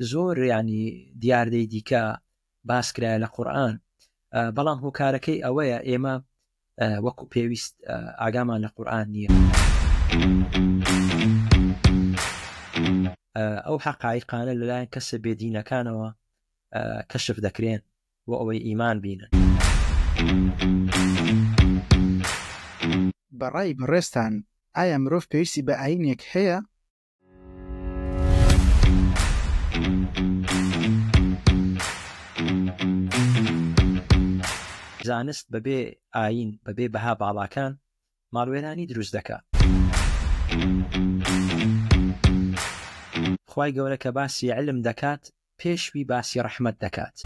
زۆر ینی دیاردەی دیکە باس کرایە لە قورئان بەڵام هۆکارەکەی ئەوەیە ئێمە وەکو پێویست ئاگامان لە قورئان نییە. ئەو حەقایقانە لەلایەن کەسە بێدینەکانەوە کەشف دەکرێن بۆ ئەوەی ئیمان بینن. بە ڕای بەڕێزتان ئایا مرۆڤ پێویستی بە ئایینێک هەیە؟ زانست بەبێ ئایین، بەبێ بەها باڵاکان، ماڵوێرانی دروست دەکا. خوای گەورە کە باسی علم دەکات پێش وی باسی ڕەحمەت دەکات.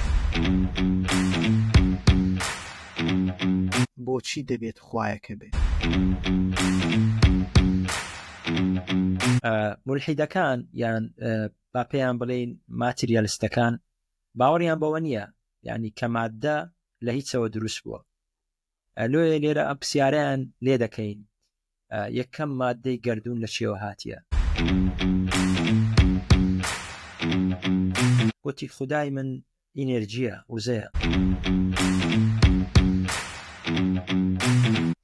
بۆچی دەبێت خوایەک هەبێت؟ مولحیدەکان یان با پێیان بڵێین ماتریالستەکان باوەڕیان بەوە نییە یعنی کە ماددە لە هیچەوە دروست بووە. لۆیە لێرە ئەم پرسیارەیان لێ دەکەین یەکەم ماددەی گەردوون لە چیەوە هاتیە؟ گوتی خودای من ئینێرجیە، وزەیە.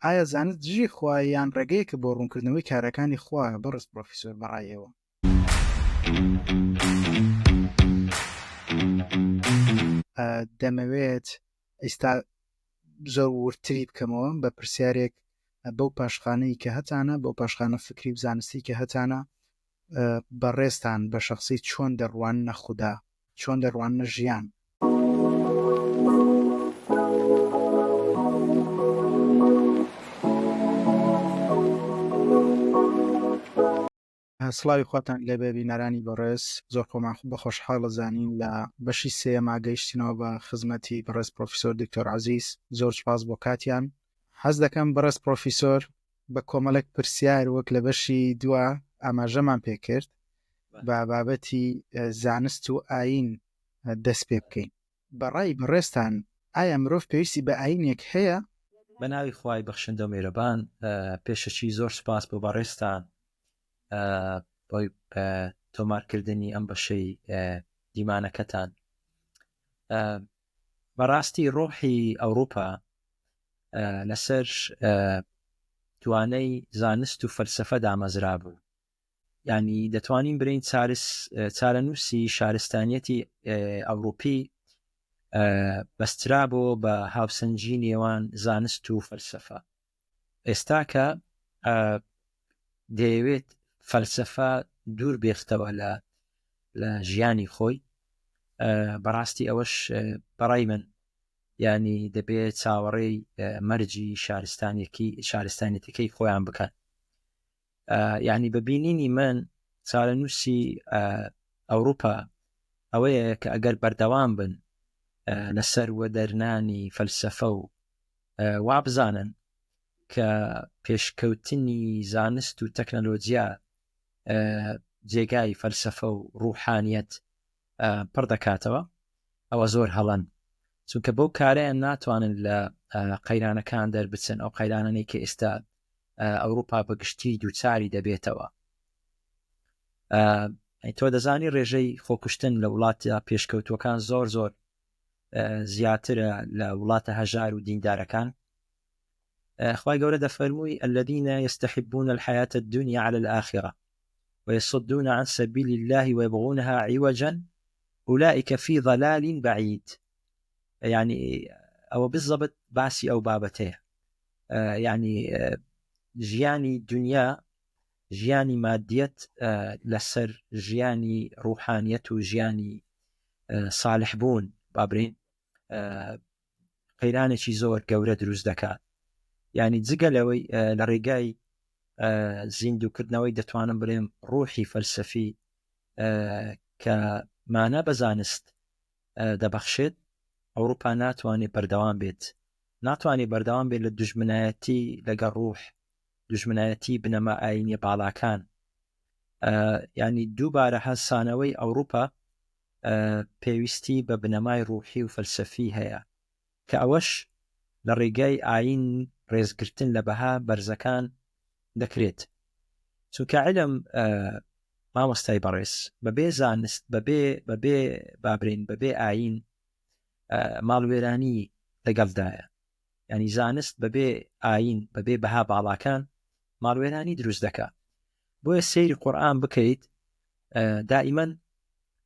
ئایا زانست دژی خوایە یان ڕێگەیەکە بۆ ڕوونکردنەوەی کارەکانی خوا؟ بەڕێز پڕۆفیسۆر بەڕای ئێوە؟ دەمەوێت ئیستا زۆر وردتری بکەمەوە بە پرسیارێک بەو پاشخانەی کە هەتانە بەو پاشخانە فکری و زانستی کە هەتانە بەڕێزتان بە شخصی چۆن دەڕواننە خودا چۆن دەڕواننە ژیان؟ سڵاوی خواتان لێبێ بینەرانی بەڕێز زۆر خۆمان بە خۆشحاڵ ئەزانین لە بەشی سێیەما گەیشتینەوە بە خزمەتی بەڕێز پرۆفیسۆر دکتۆر عەزیز زۆر سوپاس بۆ کاتیان حەز دەکەم بەڕێز پرۆفیسۆر بە کۆمەڵێک پرسیار وەک لە بەشی دوا ئاماژەمان پێکرد بە بابەتی زانست و ئایین دەست پێ بکەین بەڕای بەڕێزتان ئایا مرۆڤ پێویستی بە ئایینێک هەیە؟ بە ناوی خوای بەخشندە و مێرەبان پێشەکی زۆر سوپاس بۆ بەڕێزتان بۆی تۆمارکردنی ئەم بەشەی دیمانەکەتان بەڕاستی ڕۆحی ئەوروپا لەسەر توانەی زانست و فەلسفە دامەزرا بوو یانی دەتوانین برین چارس چارەنووسی شارستانیەتی ئەوروپی بەسترا بۆ بە هاوسەنگی نێوان زانست و فەلسفە ئێستاکە دەیەوێت فەلسفە دوور بێختەوە لە لە ژیانی خۆی بەڕاستی ئەوەش بەڕای من ینی دەبێت چاوەڕێی مەرجی شارستانێکی شارستانێتەکەی خۆیان بکەن یعنی بە بینینی من چارەنووسی ئەوروپا ئەوەیە کە ئەگەر بەردەوام بن لەسەر وەدەرنانی فەلسفە و وابزانن کە پێشکەوتنی زانست و تەکنەلۆجیا جێگای فەلسفە و ڕوحانیەت پڕ دەکاتەوە ئەوە زۆر هەڵەن چونکە بەو کارەیان ناتوانن لە قەیرانەکان دەربچن ئەو قەیرانەی کە ئێستا ئەوروپا بە گشتی دووچاری دەبێتەوە. تۆ دەزانی ڕێژەی خۆکوشتن لە وڵاتە پێشکەوتووەکان زۆر زۆر زیاترە لە وڵاتە هەژار و دیندارەکان. خوای گەورە دەفەرمووی الذين يستحبون الحياة الدنيا على الآخرة ويصدون عن سبيل الله ويبغونها عوجا أولئك في ضلال بعيد یعنی ئەوە بالضبط باسی ئەو بابەتەیە یعنی ژیانی دنیا ژیانی مادیەت لەسەر ژیانی ڕوحانیەت و ژیانی ساڵح بوون بابرین قەیرانێکی زۆر گەورە دروست دەکات یعنی جگە لەوەی لە ڕێگای زیندووکردنەوەی دەتوانم بڵێم ڕوحی فەلسەفی کە مانا بە زانست دەبەخشێت، ئەوروپا ناتوانێت بەردەوام بێت، ناتوانێت بەردەوام بێت لە دوژمنایەتی لەگەڵ ڕوح، دوژمنایەتی بنەما ئایینیە باڵاکان. یانی دووبارە هەستانەوەی ئەوروپا پێویستی بە بنەمای ڕوحی و فەلسەفی هەیە، کە ئەوەش لە ڕێگای ئایین ڕێزگرتن لە بەها بەرزەکان دەکرێت. چونکە عیلم. مامۆستای بەڕێز بەبێ زانست بەبێ بەبێ بابرین بەبێ ئاین ماڵوێرانی لەگەڵدایە ینی زانست بەبێ ئاین بەبێ بەها باڵاکان ماڵوێرانی دروست دەکا بۆیە سەیری قورئان بکەیت دائیمەن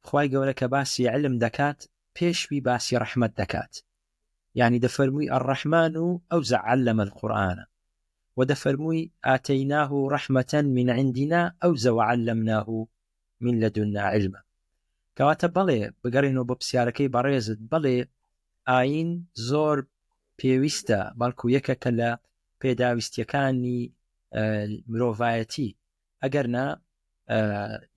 خوای گەورە کە باسی علم دەکات پێشوی باسی ڕەحمەت دەکات یعنی دەفەرمووی الرحمن و ئەوزە علم القرآن و دەفەرمووی آتیناه رحمة من عندنا ئەوزە وعلمناه من لدنا علما کەواتە بەڵێ بگەڕێنەوە بۆ پرسیارەکەی بەڕێزت بەڵێ ئاین زۆر پێویستە بەڵکو یەکەکە لە پێداویستیەکانی مرۆڤایەتی ئەگەر نا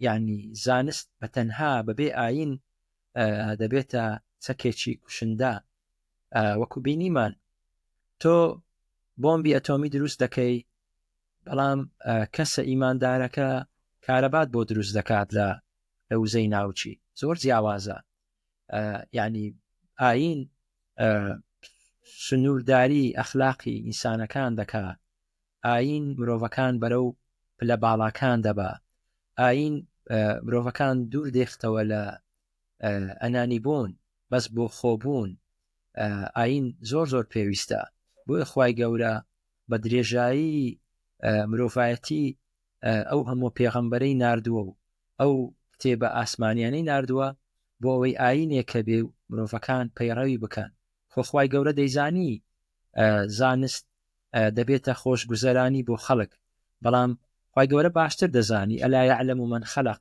یعنی زانست بە تەنها بەبێ ئاین دەبێتە چەکێکی کوشندە وەکو بینیمان تۆ بۆمبی ئەتۆمی دروست دەکەی بەڵام کەسە ئیماندارەکە کارەبات بۆ دروست دەکات لە لە وزەی ناوچی زۆر جیاوازە یعنی ئاین سنوورداری ئەخلاقی ئینسانەکان دەکا ئاین مرۆڤەکان بەرەو پلە باڵاکان دەبا ئاین مرۆڤەکان دوور دێختەوە لە ئەنانی بوون بەس بۆ خۆبوون ئاین زۆر زۆر پێویستە بۆیە خوای گەورە بە درێژایی مرۆڤایەتی ئەو هەموو پێغەمبەرەی ناردووە و ئەو کتێبە ئاسمانیانەی ناردووە بۆ ئەوەی ئاینێک هەبێ و مرۆڤەکان پەیڕەوی بکەن خۆ خوای گەورە دەیزانی زانست دەبێتە خۆشگوزەرانی بۆ خەڵک بەڵام خوای گەورە باشتر دەزانی ئەلا یعلم من خلق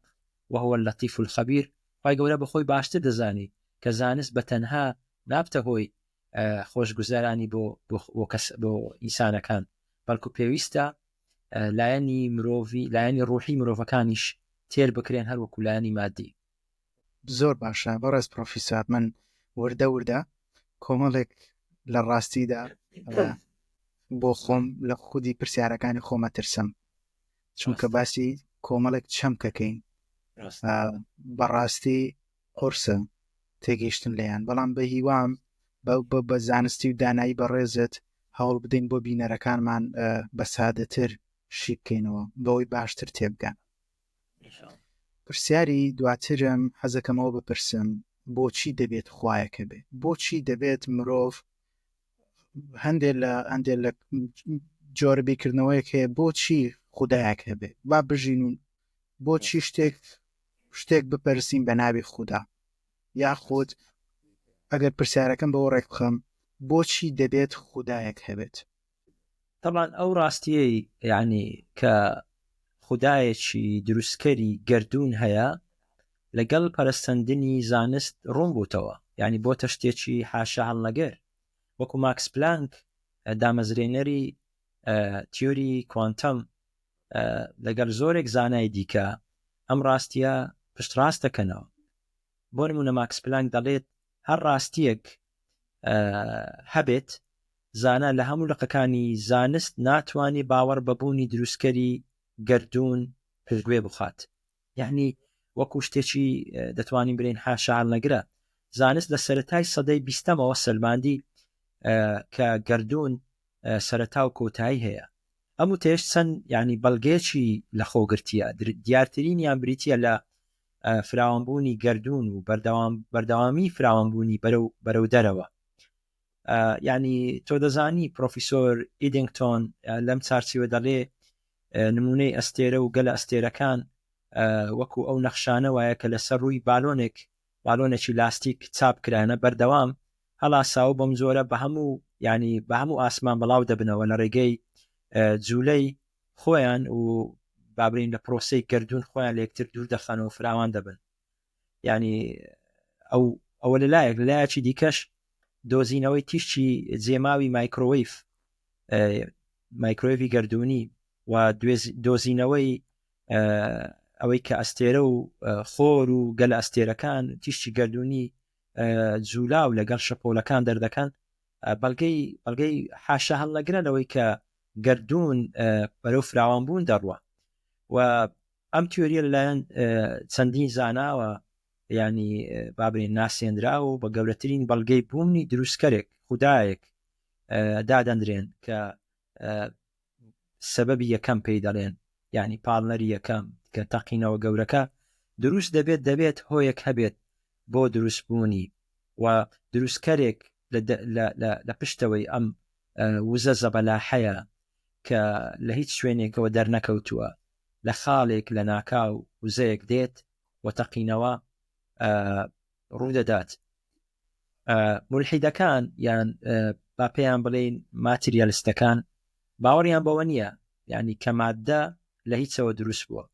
وهو اللطیف الخبیر خوای گەورە بەخۆی باشتر دەزانی کە زانست بە تەنها نابتە هۆی خۆشگوزەرانی بۆ بۆ کەس بۆ ئینسانەکان بەڵکو پێویستە لایەنی مرۆڤی لایەنی ڕوحی مرۆڤەکانیش تێر بکرێن هەر وەکو لایەنی مادی. زۆر باشە بەڕێز پرۆفیسۆر من وردە وردە کۆمەڵێک لە ڕاستیدا بۆ خۆم لە خودی پرسیارەکانی خۆمە ترسم چونکە باسی کۆمەڵێک چەمکەکەین بەڕاستی قورسە تێگەیشتن لێیان بەڵام بە هیوام بە زانستی و دانایی بەڕێزت هەوڵ بدەین بۆ بینەرەکانمان بە سادەتر شی بکەینەوە بەوەی باشتر تێبگەن. پرسیاری دواترم حەزەکەمەوە بپرسم بۆچی دەبێت خوایەک هەبێت؟ بۆچی دەبێت مرۆڤ هەندێک لە هەندێک لە جۆرە بیرکردنەوەیەک هەیە بۆچی خودایەک هەبێت با بژین و بۆچی شتێک شتێک بپەرسین بە ناوی خودا یاخود ئەگەر پرسیارەکەم بەوە ڕێک بخەم بۆچی دەبێت خودایەک هەبێت؟ تەبان ئەو ڕاستیەی یعنی کە خودایەکی دروستکەری گەردوون هەیە لەگەڵ پەرستەندنی زانست ڕوون بووتەوە یعنی بۆتە شتێکی حاشا هەڵنەگر وەکو ماکس پلانک دامەزرێنەری تیۆری کوانتەم لەگەڵ زۆرێک زانای دیکە ئەم ڕاستیە پشتڕاست دەکەنەوە. بۆ نمونە ماکس پلانک دەڵێت هەر ڕاستیەک هەبێت زانا لە هەموو لقەکانی زانست ناتوانێ باوەڕ بە بوونی دروستکەری گەردوون پشتگوێ بخات. یەعنی وەکو شتێکی دەتوانین بلێین حاشا هەڵنەگرە زانست لە سەرەتای سەدەی بیستەمەوە سەلماندی کە گەردوون سەرەتا و کۆتایی هەیە ئەم وتەیەش چەند یعنی بەڵگەیەکی لەخۆ گرتیە دیارترینیان بریتە لە فراوانبوونی گەردوون و بەردەوام بەردەوامی فراوانبوونی بەرەو بەرەو دەرەوە یعنی تۆ دەزانی پرۆفیسۆر ئیدنگتۆن لەم چارچیوە دەڵێ نمونەی ئەستێرە و گەلە ئەستێرەکان وەکو ئەو نەخشانە وایە کە لەسەر ڕووی بالۆنێک بالۆنێکی لاستیک چاپ کرانە بەردەوام هەڵاساو بەم جۆرە بە هەموو ینی بە هەموو ئاسمان بەڵاو دەبنەوە لە ڕێگەی جوولەی خۆیان و بابرین لە پرۆسی گردون خۆیان لە یەکتر دوور دەخەنەوە فراوان دەبن ینی ئەو ئەوە لەلایەک لەلایەکی دیکەش دۆزینەوەی تیشکی جێماوی مایکرۆوەیف مایکرۆویڤی گردردونی و دۆزینەوەی ئەوەی کە ئەستێرە و خۆر و گەلە ئەستێرەکان تیشکی گردردونی جوولاو لەگەڵ شەپۆلەکان دەردەکەن بەڵگەی بەڵگەی حاشا هەڵنەگرە لەوەی کە گردردون بەرەو فراوانبوون دەڕوە و ئەم تیۆریە لەلایەن چەندین زاناوە ینی بابرین ناسێنرا و بە گەورەترین بەڵگەی بوونی دروستکەرێک خودایەک دادەندرێن کە سەبەبی یەکەم پێی دەڵێن یعنی پاڵنەری یەکەم کە تەقینەوە گەورەکە دروست دەبێت دەبێت هۆیەک هەبێت بۆ دروستبوونی و دروستکەرێک لە پشتەوەی ئەم وزە زەبەلاحەیە کە لە هیچ شوێنێکەوە دەرنەکەوتووە لە خاڵێک لە ناکاو وزەیەک دێت و تەقینەوە ڕوودەدات. مولحیدەکان یان با پێیان بڵێین ماتریالستەکان باوەڕیان بەوە نییە یعنی کە مادە لە هیچەوە دروست بووە.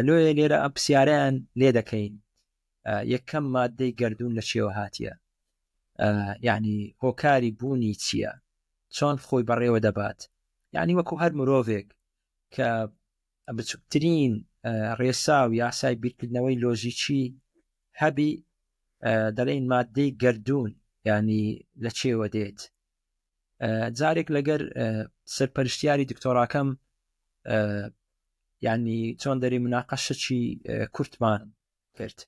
لۆیە لێرە ئەم پرسیارەیان لێ دەکەین یەکەم مادەی گەردوون لە چێوە هاتیە؟ یعنی هۆکاری بوونی چییە؟ چۆن خۆی بەڕێوە دەبات؟ یعنی وەکو هەر مرۆڤێک کە بچوکترین ڕێسا و یاسای بیرکردنەوەی لۆژیکی هەبی دەڵێین مادەی گەردوون ینی لە چێوە دێت جارێک لەگەر سەرپەرشتیاری دکتۆراکەم ینی چۆن دەری مناقەشەکی کورتمان کرد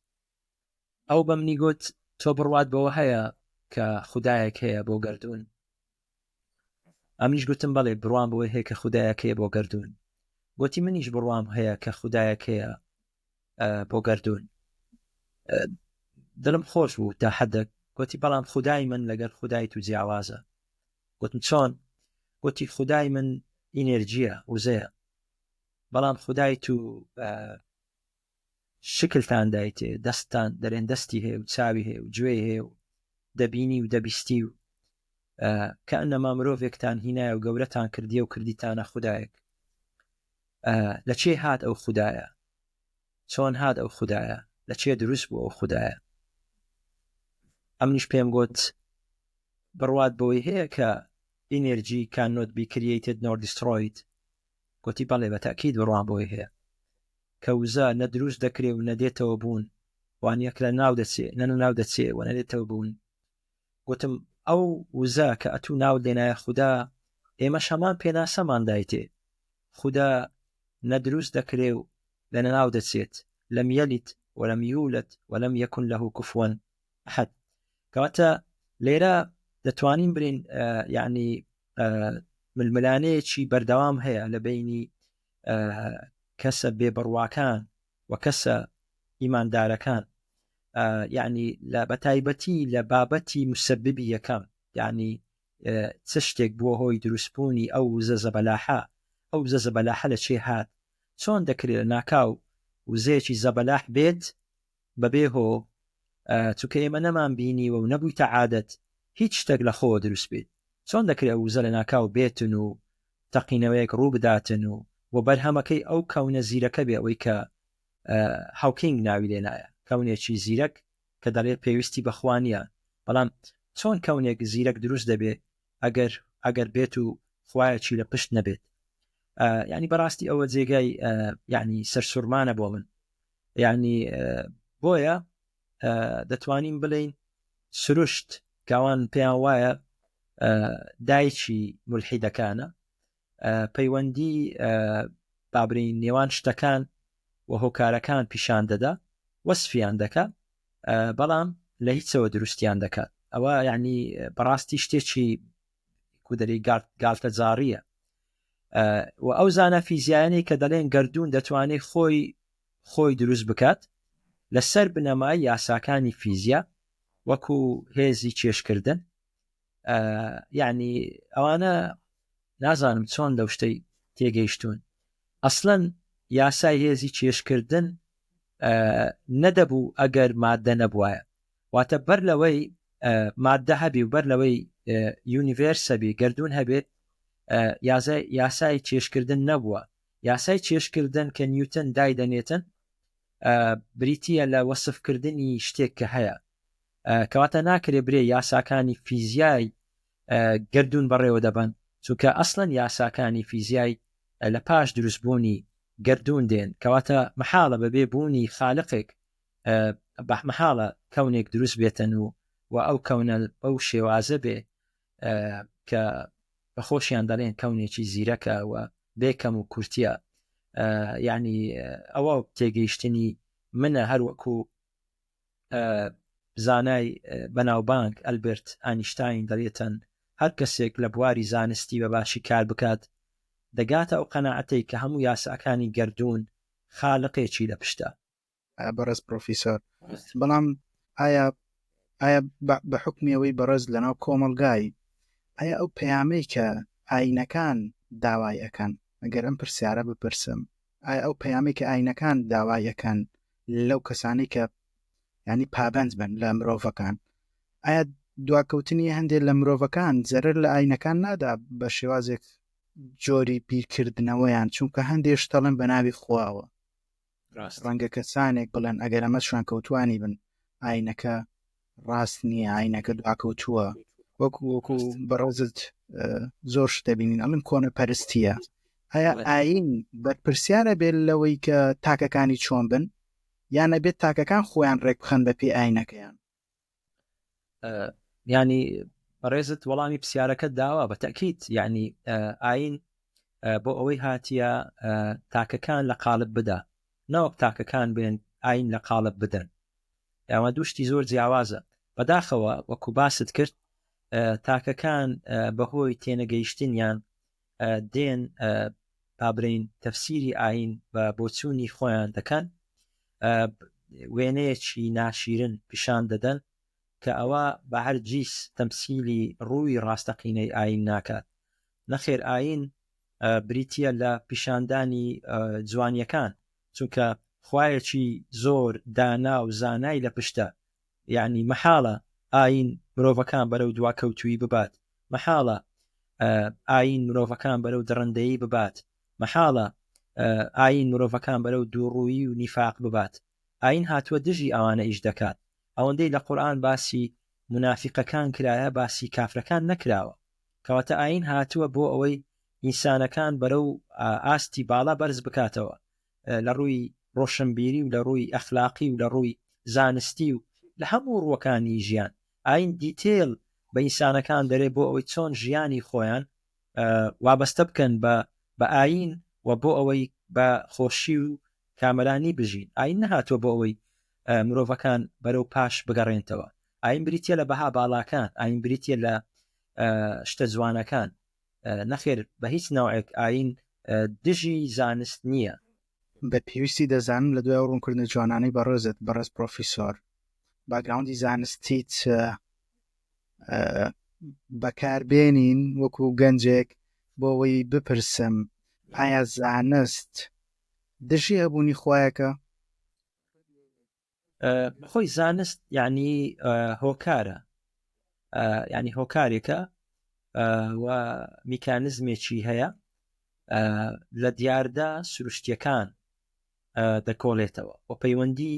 ئەو بە منی گوت تۆ بڕوات بەوە هەیە کە خودایەک هەیە بۆ گەردوون ئەمنیش گوتم بەڵێ بڕوام بەوەی هەیە کە خودایەک هەیە بۆ گەردوون. گوتی منیش بڕوام هەیە کە خودایەک هەیە بۆ گەردوون. دڵم خۆش بوو تا حدێک. گوتی بەڵام خودای من لەگەر خودای تو جیاوازە. گوتم چۆن؟ گوتی خودای من ئینێرجیە، وزەیە. بەڵام خودای تو شکلتان دایتێ دەستتان دەرێن دەستی هەیە و چاوی هەیە و گوێی هەیە و دەبینی و دەبیستی و کەئەنەما مرۆڤێکتان هینایە و گەورەتان کردیە و کردیتانە خودایەک لە چێ هات ئەو خودایە چۆن هات ئەو خودایە لە چێ دروست بوو ئەو خودایە ئەمنیش پێم گوت بڕوات بەوەی هەیە کە ئینێرجی کان نۆت بی کریەیتد نۆر دیسترۆید گوتی بەڵێ بە تەئکید بڕوام بەوەی هەیە کە وزە نە دروست دەکرێ و نە دێتەوە بوون، وانیە کە لە ناو دەچێ، نە لە ناو دەچێ و نە دێتەوە بوون. گوتم ئەو وزە کە ئەتوو ناوت لێنایە خودا، ئێمەش هەمان پێناسەمان دایتێ. خودا نە دروست دەکرێ و نە لە ناو دەچێت، لم یلد ولم یولد ولم یکن له کفوا احد. کەواتە لێرە دەتوانین برین یعنی ململانێیەکی بەردەوام هەیە لە بینی کەسە بێبڕواکان و کەسە ئیماندارەکان یعنی لە بەتایبەتی لە بابەتی مسببی یەکەم یعنی چ شتێک بووە هۆی دروستبوونی ئەو وزە زەبەلاحە ئەو وزە زەبەلاحە لە چێ هات چۆن دەکرێت لە ناکاو وزەیەکی زەبەلاح بێت بەبێ هۆ چونکە ئێمە نەمان بینیوە و نەبوویتە عادەت هیچ شتێک لە خۆوە دروست بێت چۆن دەکرێت ئەو وزە لەناکاو بێتن و تەقینەوەیەک ڕوو بداتن و و بەرهەمەکەی ئەو کەونە زیرەکە بێ ئەوەی کە هاوکینگ ناوی لێنایە کەونێکی زیرەک کە دەڵێت پێویستی بەخوا نییە بەڵام چۆن کەونێک زیرەک دروست دەبێ ئەگەر ئەگەر بێت و خوایەکی لە پشت نەبێت ینی بەڕاستی ئەوە جێگای ینی سەرسوورمانە بۆ من یعنی بۆیە دەتوانین بڵین سروشت کاوان پێیان وایە دایکی ملحیدەکانە پەیوەندی بابرین نێوان شتەکان و هۆکارەکان پیشان دەدا وەسفیان دەکا بەڵام لە هیچەوە دروستیان دەکات ئەوە یعنی بەڕاستی شتێکی کودەری گالتەجاڕیە و ئەو زانە فیزیایانەی کە دەڵێن گردردون دەتوانێت خۆی خۆی دروست بکات لەسەر بنەمای یاساکانی فیزیا وەکو هێزی کێشکردن یعنی ئەوانە نازانم چۆن لەو شتەی تێگەیشتون ئەسلەن یاسای هێزی کێشکردن نەدەبوو ئەگەر مادە نەبوایە واتە بەر لەوەی مادە هەبی و بەر لەوەی یونیڤێرس هەبی گردون هەبێت یاسای کێشکردن نەبووە یاسای کێشکردن کە نیوتن دایدەنێتن بریتە لە وەسفکردنی شتێک کە هەیە کەواتە ناکرێ برێ یاساکانی فیزیای گردون بەڕێوە دەبەن چونکە ئەسڵەن یاساکانی فیزیای لە پاش دروستبوونی گردون دێن کەواتە مەحاڵە بەبێ بوونی خالقێک مەحاڵە کەونێک دروست بێتن و و ئەو کەونە بەو شێوازە بێ کە بە خۆشیان دەڵێن کەونێکی زیرەکە و بێ کەم و کورتیە یعنی ئەوە تێگەیشتنی منە هەروەکو زانای بەناوبانگ ئەلبرت ئانیشتاین دەڵێتن هەر کەسێک لە بواری زانستی بە باشی کار بکات دەگاتە ئەو قەناعەتەی کە هەموو یاساکانی گەردوون خالقێکی لە پشتە. بەڕێز پرۆفیسۆر بەڵام ئایا ئایا بە حکمی ئەوەی بەڕێز لەناو کۆمەڵگای ئایا ئەو پەیامەی کە ئاینەکان داوای ئەەکەن ئەگەر ئەم پرسیارە بپرسم ئایا ئەو پەیامەی کە ئاینەکان داوای ئەەکەن لەو کەسانی کە ینی پابند بن لە مرۆڤەکان ئایا دواکەوتنی هەندێک لە مرۆڤەکان زەرەر لە ئاینەکان نادا بە شێوازێک جۆری بیرکردنەوەیان چونکە هەندێک شتەڵێن بە ناوی خواوە ڕەنگە کەسانێک بڵێن ئەگەر ئەمە شوێنکەوتوانی بن ئاینەکە ڕاست نییە ئاینەکە دواکەوتووە وەکو وەکو بەڕێزت زۆر شت دەبینین ئەڵن کۆنە پەرستیە ئایا ئاین بەرپرسیارە بێت لەوەی کە تاکەکانی چۆن بن یان ئەبێت تاکەکان خۆیان ڕێک بخەن بە پێی ئاینەکەیان؟ ینی بەڕێزت وەڵامی پرسیارەکە داوە بە تەکیت یعنی ئاین بۆ ئەوەی هاتیە تاکەکان لە قالب بدا نەوەک تاکەکان بێن ئاین لە قالب بدەن ئەوە دوشتی زۆر جیاوازە بەداخەوە وەکو باست کرد تاکەکان بەهۆی تێنەگەیشتنیان دێن با برین تەفسیری ئاین بە بۆچوونی خۆیان دەکەن وێنەیەکی ناشیرن پیشان دەدەن کە ئەوە بە هەرگیز تەمسیلی ڕووی ڕاستەقینەی ئاین ناکات نەخێر ئاین بریتە لە پیشاندانی جوانیەکان چونکە خوایەکی زۆر دانا و زانای لە پشتە یەعنی مەحاڵە ئایین مرۆڤەکان بەرەو دواکەوتوویی ببات، مەحاڵە ئایین مرۆڤەکان بەرەو دڕندەیی ببات، مەحاڵە ئایین مرۆڤەکان بەرەو دووڕوویی و نیفاق ببات. ئایین هاتووە دژی ئەوانە ئیش دەکات. ئەوەندەی لە قورئان باسی مونافیقەکان کرایە باسی کافرەکان نەکراوە. کەواتە ئایین هاتووە بۆ ئەوەی ئینسانەکان بەرەو ئاستی باڵا بەرز بکاتەوە. لە ڕووی ڕۆشنبیری و لە ڕووی ئەخلاقی و لە ڕووی زانستی و لە هەموو ڕووەکانی ژیان ئاین detail بە ئینسانەکان دەرێ بۆ ئەوەی چۆن ژیانی خۆیان وابەستە بکەن بە بە ئاین و بۆ ئەوەی بە خۆشی و کامەرانی بژین ئاین نەهاتووە بۆ ئەوەی مرۆڤەکان بەرەو پاش بگەڕێنتەوە ئاین بریتە لە بەها باڵاکان ئاین بریتە لە شتە جوانەکان نەخێر بە هیچ نەوعێک ئایین دژی زانست نییە. بە پێویستی دەزانم لە دوای ئەو ڕوونکردنە جوانانەی بەڕێزت بەڕێز پرۆفیسۆر background ی زانستیت بەکاربێنین وەکو گەنجێک بۆ ئەوەی بپرسم ئایا زانست دژی هەبوونی خوایەکە؟ خۆی زانست یعنی هۆکارە ینی هۆکارێکە و میکانزمێکی هەیە لە دیاردە سروشتیەکان دەکۆڵێتەوە و پەیوەندی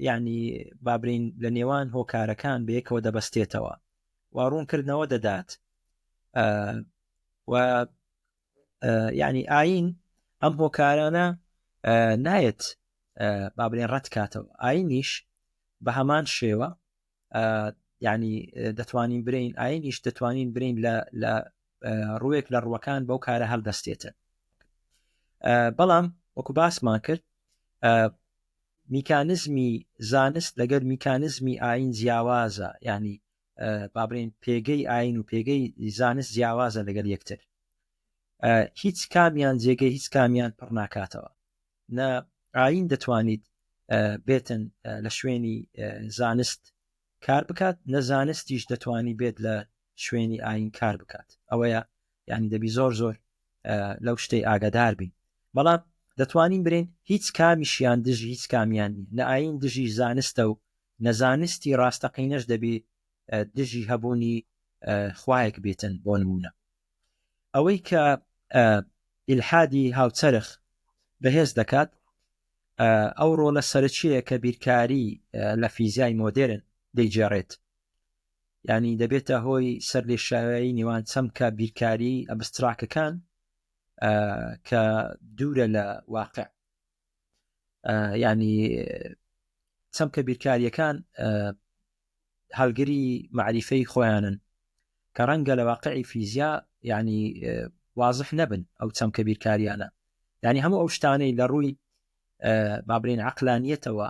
ینی بابرین لە نێوان هۆکارەکان بەیەکەوە دەبەستێتەوە و ڕوونکردنەوە دەدات و یعنی ئاین ئەم هۆکارانە نایەت با بڵێن ڕەت کاتەوە ئاینیش بە هەمان شێوە ینی دەتوانین برین ئاینیش دەتوانین برین لە لە ڕووێک لە ڕووەکان بەو کارە هەڵدەستێتن بەڵام وەکو باسمان کرد میکانزمی زانست لەگەر میکانزمی ئاین جیاوازە ینی با بڵێین پێگەی ئاین و پێگەی زانست جیاوازە لەگەڵ یەکتر هیچ کامیان جێگەی هیچ کامیان پڕ ناکاتەوە نە ئاین دەتوانیت بێتن لە شوێنی زانست کار بکات نە زانستیش دەتوانی بێت لە شوێنی ئاین کار بکات ئەوەیە یعنی دەبی زۆر زۆر لەو شتەی ئاگادار بین بەڵام دەتوانین برێن هیچ کامیشیان دژی هیچ کامیان نیە نە ئاین دژی زانستە و نەزانستی ڕاستەقینەش دەبی دژی هەبوونی خوایەک بێتن بۆ نمونە ئەوەی کە ئیلحادی هاوچەرخ بەهێز دەکات ئەو ڕۆڵە سەرچیە کە بیرکاری لە فیزیای مۆدێرن دەیگێڕێت ینی دەبێتە هۆی سەرلێشاوی نێوان چەمکە بیرکاری abstract ەکان کە دوورە لە واقع ینی چەمکە بیرکاریەکان هەڵگری معریفەی خۆیانن کە ڕەنگە لە واقعی فیزیا ینی وازح نەبن ئەو چەمکە بیرکاریانە ینی هەموو ئەو شتانەی لە ڕووی بابرین عقلانیەتەوە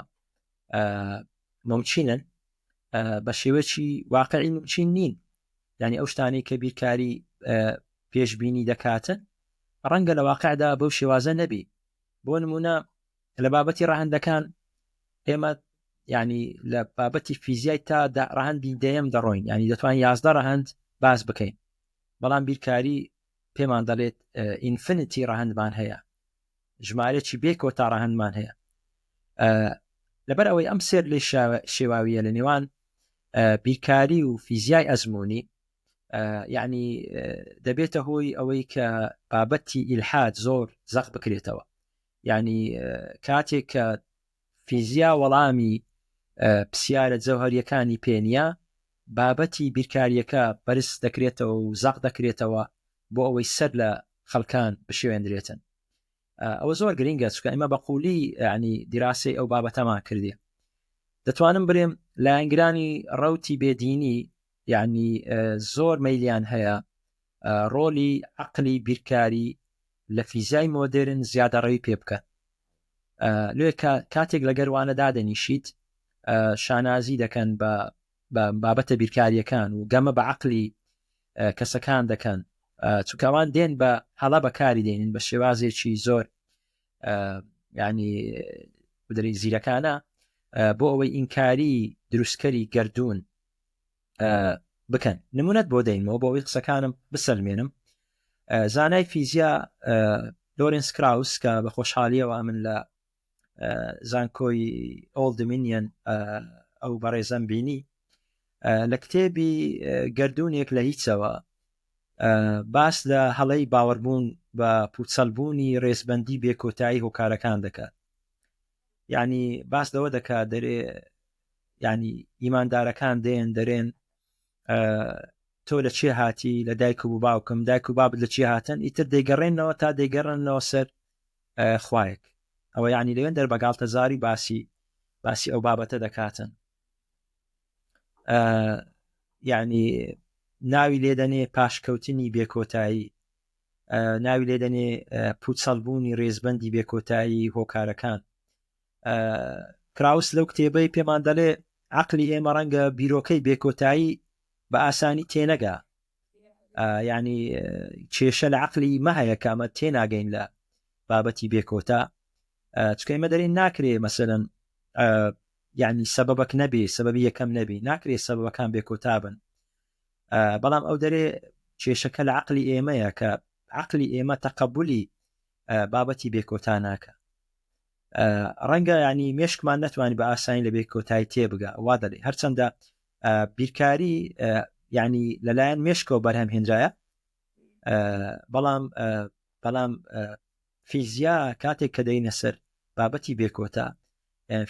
ممچینن بە شێوەکی واقعی ممچین نین ینی ئەو شتانەی کە بیرکاری پێشببینی دەکاتن ڕەنگە لە واقعدا بەو شێوازە نەبی. بۆ نمونە لە بابەتی ڕەهەندەکان ئێمە ینی لە بابەتی فیزیای تا ڕەهەندی دەیەم دەڕۆین ینی دەتوان 11 ڕەهەند باس بکەین بەڵام بیرکاری پێمان دەڵێت infinity ڕەهەندمان هەیە ژمارەی بێ کۆتا ڕەهەندمان هەیە لەبەر ئەوەی ئەم سێر لێ شێواویە لە نێوان بیرکاری و فیزیای ئەزمموی یعنی دەبێتە هۆی ئەوەی کە بابەتی ئیلحاد زۆر زەق بکرێتەوە یعنی کاتێک کە فیزیا وەڵامی پرسیارە جەوهریەکانی پێ نییە بابەتی بیرکاریەکە بەرز دەکرێتەوە و زەق دەکرێتەوە بۆ ئەوەی سەر لە خەڵکان بشێوێندرێتن ئەوە زۆر گرنگە چکە ئێمە بە قولی ینی دیراسی ئەو بابەتەمان کردی دەتوانم برێم لایەنگرانی ڕوتی بێدینی یعنی زۆر مەلیان هەیە ڕۆلی عقلی بیرکاری لە فیزیای مۆدرن زیادەڕەوی پێ بکەن لێ کاتێک لە گەروانە دادەنیشیت شانازی دەکەن بە بابەتە بیرکاریەکان و گەمە بە عقلی کەسەکان دەکەن چونکەوان دێن بە هەڵە بەکاری دێنن بە شێوازێکی زۆر ینی بدەری زیرەکانە بۆ ئەوەی ئینکاری دروستکەری گردردون بکەن نمونەت بۆ دەینمەوە بۆ ئەوەی قسەکانم بسەلمێنم زانای فیزیا لۆرنس کراوس کە بە خۆشحالیەوە من لە زانکۆی ئۆڵدمینیەن ئەو بەڕێزەم بینی لە کتێبی گردردونێک لە هیچەوە باس لە هەڵەی باوەڕبوون بە پوچەلبوونی ڕێزبندی بێکۆتایی هۆکارەکان دەکات یعنی باس لەوە دەکات دەرێ ینی ئیماندارەکان دێن دەرێن تۆ لە چێ هاتی لە دایک و باوکم دایک و بابت لە چی هاتن ئیتر دەیگەڕێنەوە تا دەیگەڕنەوە سەر خوایەک ئەوە یعنی لەوێن دەر بەگاڵتەزاری باسی باسی ئەو بابەتە دەکاتن یعنی ناوی لێدەنێ پاشکەوتنی بێکۆتایی ناوی لێدەنێ پوچەڵبوونی ڕێزبندی بێکۆتایی هۆکارەکان کراوس لەو کتێبەی پێمان دەڵێ عقلی ئێمە ڕەنگە بیرۆکەی بێکۆتایی بە ئاسانی تێنەگا ینی کێشە لە عقلی مە هەیە کە ئەمە تێناگەین لە بابەتی بێکۆتا چکە ئێمە دەرێن ناکرێ مەسەرەن یعنی سەبەبەک نەبێ سەبەبی یەکەم نەبی ناکرێ سەبەکان بێکۆتا بن بەڵام ئەو دەرێ کێشەکە لە عقلی ئێمەیە کە عقلی ئێمە تەقبولی بابەتی بێکۆتا ناکە ڕەنگە ینی مێشکمان نەتوانانی بە ئاسانی لە بێکۆتایی تێبگا وا دەڵێ هەرچەندە بیرکاری ینی لەلایەن مێشکەوە بەرهەم هێنرایە بەڵام بەڵام فیزیا کاتێک کە دەینە سەر بابەتی بێکۆتا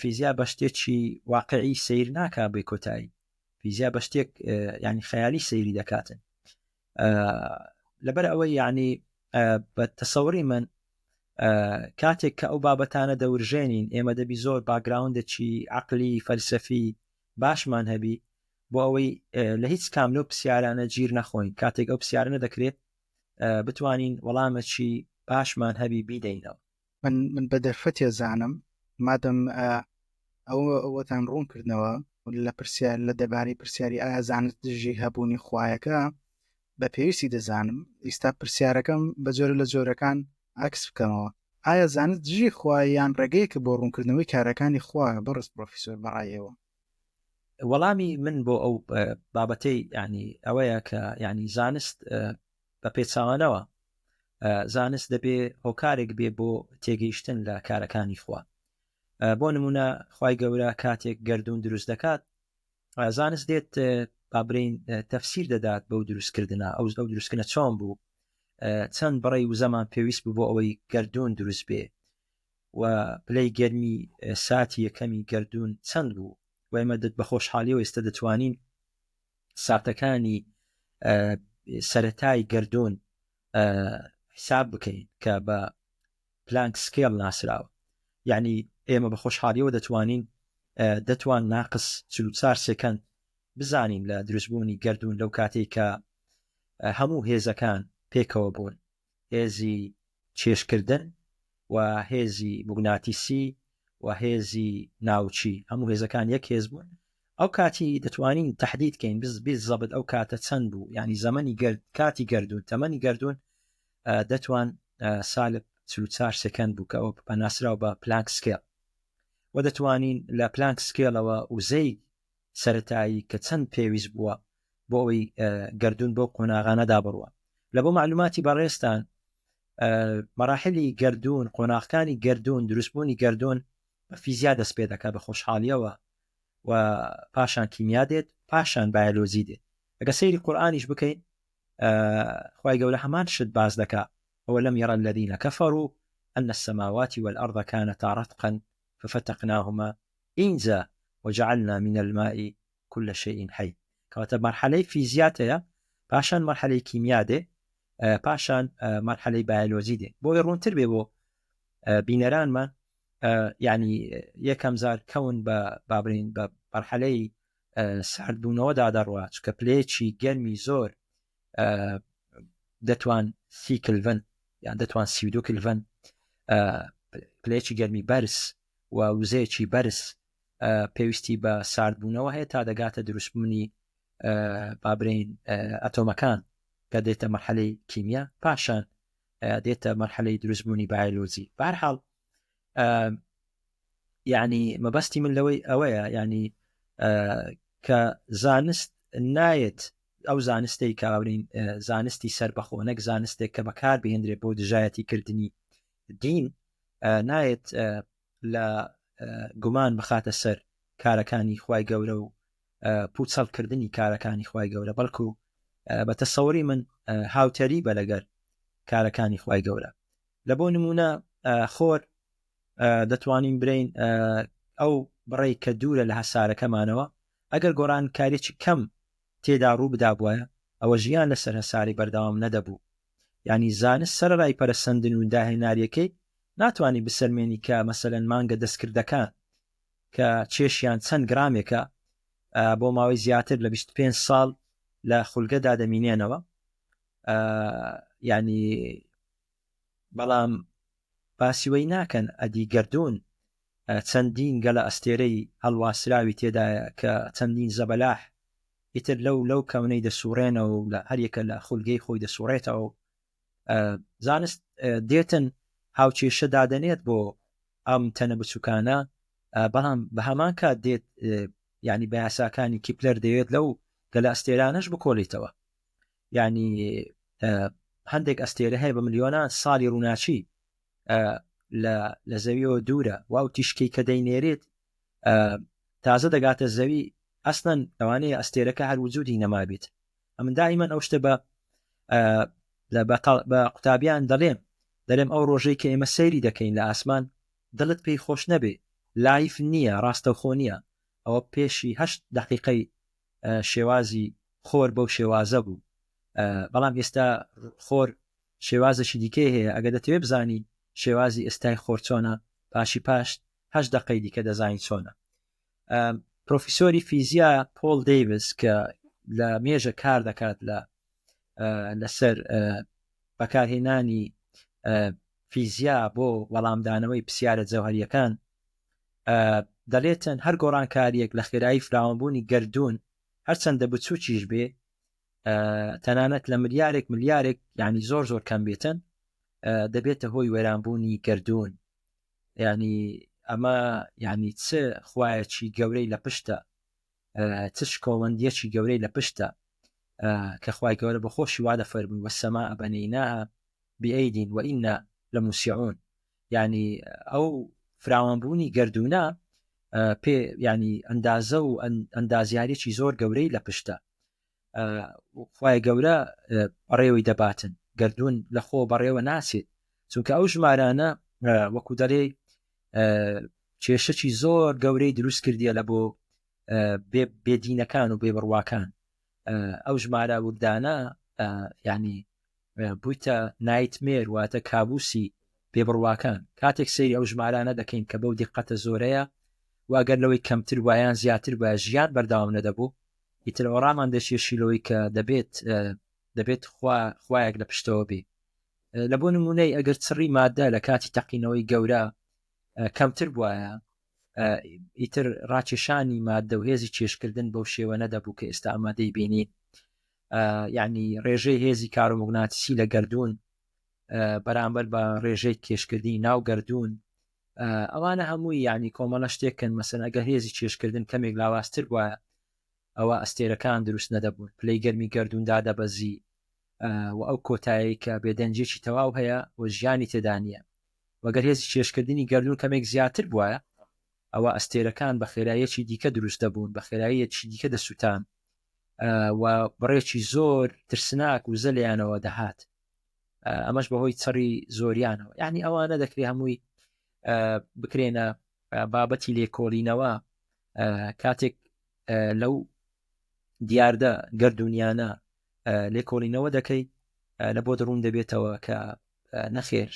فیزیا بە شتێکی واقعی سیر ناکا بێکۆتایی فیزیا بە شتێک ینی خەیالی سەیری دەکاتن لەبەر ئەوەی یعنی بە تەسەوری من کاتێک کە ئەو بابەتانە دەورژێنین ئێمە دەبی زۆر background ێکی عقلی فەلسەفی باشمان هەبی بۆ ئەوەی لە هیچ کام لەو پرسیارانە گیر نەخۆین کاتێک ئەو پرسیارانە دەکرێت بتوانین وەڵامەکی باشمان هەبی بیدەینەوە. من من بە دەرفەتێ زانم مادەم ئەوە ئەوەتان ڕوون کردنەوە لە پرسیار لە دەربارەی پرسیاری ئایا زانست دژی هەبوونی خوایەکە بە پێویستی دەزانم ئیستا پرسیارەکەم بە جۆرە لە جۆرەکان عکس بکەمەوە ئایا زانست دژی خوا یان ڕێگەیەکە بۆ ڕوونکردنەوەی کارەکانی خوا بەڕێز پرۆفیسۆر بەڕای ئێوە؟ وەڵامی من بۆ ئەو بابەتەی ینی ئەوەیە کە ینی زانست بە پێچوانەوە زانست دەبێ هۆکارێک بێ بۆ تێگەیشتن لە کارەکانی خوا بۆ نمونە خی گەورە کاتێک گردون دروست دەکات زانست دێت بابرین تەفسیر دەدات بەو دروستکردە ئەو ئەو دروستکردە چۆن بوو چەند بڕی وزەمان پێویست بوو بۆ ئەوەی گردون دروست بێ و پلەی گەرمی ساتی یەکەمی گردون چەند بوو و ئێمە بە خۆشحالیەوە ئێستا دەتوانین ساتەکانی سەتای گردون حساب بکەین کە بە Planck scale ناسراوە یعنی ئێمە بە خۆشحالیەوە دەتوانین دەتوان ناقس 44 second بزانین لە دروستبوونی گردون لەو کاتێک کە هەموو هێزەکان پێکەوە بوون هێزی کێشکردن و هێزی موگناتیسی و هێزی ناوچی هەموو هێزەکان یەک هێز بوون ئەو کاتی دەتوانین تهدید کەین بز زەبت ئەو کاتە چەند بوو ینی زەمەنی گرد کاتی گردون تەمەنی گردون دەتوان سالب 44 second بوو کە ئەوە بە ناسراو بە Planck scale و دەتوانین لە Planck scale ەوە وزەی سەرەتایی کە چەند پێویست بووە بۆ ئەوەی گەردوون بەو قۆناغانەدا بڕوە لە بۆ معلوماتی بەڕێزتان مەراحلی گەردوون قۆناغکانی گەردوون دروستبوونی گەردوون بە فیزیا دەست پێ دەکات بە خۆشحاڵیەوە و پاشان کیمیا دێت پاشان بایۆلۆجی دێت ئەگە سەیری قورئانیش بکەین خوای گەورە هەمان شت باس دەکا ئەولم ير الذين كفروا أن السماوات والأرض كانتا رتقا ففتقناهما ئینجا وجعلنا من الماء كل شيء حي کەواتە مەرحەلەی فیزیات هەیە پاشان مەرحەلەی کیمیا دێ پاشان مەرحەلەی بایۆلۆجی دێ بۆی ڕوونتر بێ بۆ بینەرانمان یعنی یەکەم جار کەون بە بابرین بە مەرحەلەی ساردبوونەوەدا دەڕوا چکە پلەیەکی گەرمی زۆر دەتوان سی کلڤن یان دەتوان 32 کلڤن پلەیەکی گەرمی بەرز و وزەیەکی بەرز پێویستی بە ساردبوونەوە هەیە تا دەگاتە دروستبوونی بابرین ئەتۆمەکان کە دێتە مەرحەلەی کیمیا پاشان دێتە مەرحەلەی دروستبوونی بایۆلۆجی بەهەرحاڵ یعنی مەبەستی من لەوەی ئەوەیە یعنی کە زانست نایەت ئەو زانستەی کاورین زانستی سربەخۆ نەک زانستێک کە بەکار بهێنرێت بۆ دژایەتی کردنی دین نایەت لە گومان بخاتە سەر کارەکانی خوای گەورە و پوچەڵکردنی کارەکانی خوای گەورە بەڵکو بە تەسەوری من هاوتەری بە لەگەر کارەکانی خوای گەورە لە بۆ نمونە خۆر دەتوانین برین ئەو بڕێک کە دوورە لە هەسارەکەمانەوە ئەگەر گۆڕان کارێکی کەم تێدا ڕوو بدابوایە ئەوە ژیان لەسەر هەسارەی بەردەوام نەدەبوو یانی زانست سەرەڕای پەرەسەندن و داهێناریەکەی ناتوانی بسەلمێنی کە مەسەلەن مانگە دەستکردەکان کە کێشیان چەند گرامێکە بۆ ماوەی زیاتر لە 25 ساڵ لە خولگەدا دەمینێنەوە یعنی بەڵام باسی وەی ناکەن ئەدی گەردوون چەندین گەلە ئەستێرەی هەڵواسراوی تێدایە کە چەندین زەبەلاح ئیتر لەو لەو کەونەی دەسوڕێنەوە و لە هەریەکە لە خولگەی خۆی دەسوڕێتەوە و زانست دێتن هاوکێشە دادەنێت بۆ ئەم تەنە بچووکانە بەڵام بە هەمان کات دێت ینی بە یاساکانی کیپلەر دەوێت لەو گەلە ئەستێرانەش بکۆڵیتەوە یعنی هەندێک ئەستێرە هەیە بە ملیۆنان ساڵی ڕووناچی لە زەویەوە دوورە و ئەو تیشکەی کە دەینێرێت تازە دەگاتە زەوی ئەسڵەن لەوانەیە ئەستێرەکە هەر وجودی نەمابێت ئەمن دائیمەن ئەو شتە بە بە قوتابیان دەڵێم دەڵێم ئەو ڕۆژەی کە ئێمە سەیری دەکەین لە ئاسمان دڵت پێی خۆش نەبێ live نییە ڕاستەوخۆ نییە ئەوە پێشی هەشت دقیقەی شێوازی خۆر بەو شێوازە بوو بەڵام ئێستا خۆر شێوازێکی دیکەی هەیە ئەگەر دەتەوێت بزانی شێوازی ئێستای خۆر چۆنە پاشی پاش هەشت دقەی دیکە دەزانین چۆنە پرۆفیسۆری فیزیا پۆل دەیڤس کە لە مێژە کار دەکات لە لەسەر بەکارهێنانی فیزیا بۆ وەڵامدانەوەی پرسیارە جەوهریەکان دەڵێتن هەر گۆڕانکاریەک لە خێرایی فراوانبوونی گەردوون هەرچەندە بچووکیش بێ تەنانەت لە ملیارێک ملیارێک ینی زۆر زۆر کەم بێتن دەبێتە هۆی وێرانبوونی گەردوون ینی ئەمە ینی چ خوایەکی گەورەی لە پشتە چ شکۆمەندیەکی گەورەی لە پشتە کە خوای گەورە بە خۆشی وا دەفەرمووی والسماء بنیناها بأید وإنا لموسعون یعنی ئەو فراوانبوونی گەردوونە پێ ینی ئەندازە و ئەندازیارێکی زۆر گەورەی لە پشتە خوای گەورە بەڕێوەی دەباتن گەردوون لە خۆ بەڕێوە ناچێت چونکە ئەو ژمارانە وەکو دەڵێ کێشەکی زۆر گەورەی دروست کردیە لە بۆ بێدینەکان و بێبڕواکان ئەو ژمارە وردانە ینی بوویتە nightmare واتە کابوسی بێبڕواکان کاتێک سەیری ئەو ژمارانە دەکەین کە بەو دیقەتە زۆرەیە و ئەگەر لەوەی کەمتر وایان زیاتر بە ژیان بەردەوام نەدەبوو ئیتر ئەوە ڕامان دەکێشی لەوەی کە دەبێت دەبێت خوا خوایەک لە پشتەوە بێ لە بۆ نمونەی ئەگەر چڕی مادە لە کاتی تەقینەوەی گەورە کەمتر بواە ئیتر ڕاکێشانی مادە و هێزی کێشکردن بەو شێوە نەدەبوو کە ئێستا ئەمە دەیبینین یعنی ڕێژەی هێزی کارۆموگناتیسی لە گەردوون بەرامبەر بە ڕێژەی کێشکردنی ناو گەردوون ئەوانە هەمووی یعنی کۆمەڵە شتێکن مەسەن ئەگەر هێزی کێشکردن کەمێک لاوازتر وایە ئەوە ئەستێرەکان دروست نەدەبوون پلەی گەرمی گەردوون دادەبەزی و ئەو کۆتایی کە بێدەنگیەکی تەواو هەیە و ژیانی تێدا نییە وەگەر هێزی کێشکردنی گەردوون کەمێک زیاتر بوایە ئەوە ئەستێرەکان بە خێراییەکی دیکە دروست دەبوون بە خێراییەکی دیکە دەسووتان و بڕێکی زۆر ترسناک وزە لێیانەوە دەهات ئەمەش بەهۆی چڕی زۆریانەوە یعنی ئەوانە دەکرێت هەمووی بکرێنە بابەتی لێکۆڵینەوە کاتێک لەو دیاردە گردردونیانە لێکۆڵینەوە دەکەی لە بۆ دڕوون دەبێتەوە کە نەخێر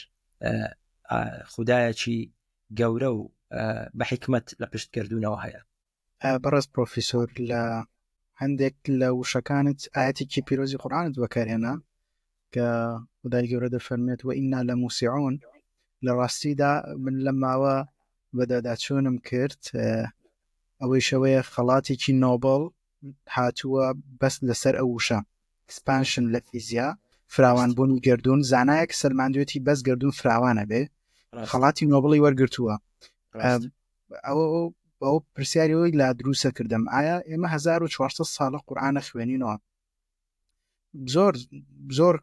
خودایەکی گەورە و بە حیکمەت لە پشت گردردونەوە هەیە. بەڕێز پرۆفیسۆر لە هەندێک لە وشەکانت ئاەتێکی پیرۆزی قورآانت بەکارهێنا کە خدای گەورە دەفەرمێت و ئینا لە موسیعون لە ڕاستیدا من لە ماوە بەداداچوونم کرد ئەوەی شەوەیە خەڵاتێکی نۆبڵ هاتووە بەس لەسەر ئەو وشە expansion لە فیزیا فراوانبوونی گردون زانایەک سەلماندوێتی بەس گردون فراوانە بێ خەڵاتی نۆبڵی وەرگتووە ئەوە ئەو پرسیاری ئەوەی لا دروسە کردم ئایا ئێمە 1400 ساڵە قورآانە خوێنینەوە زۆر زۆر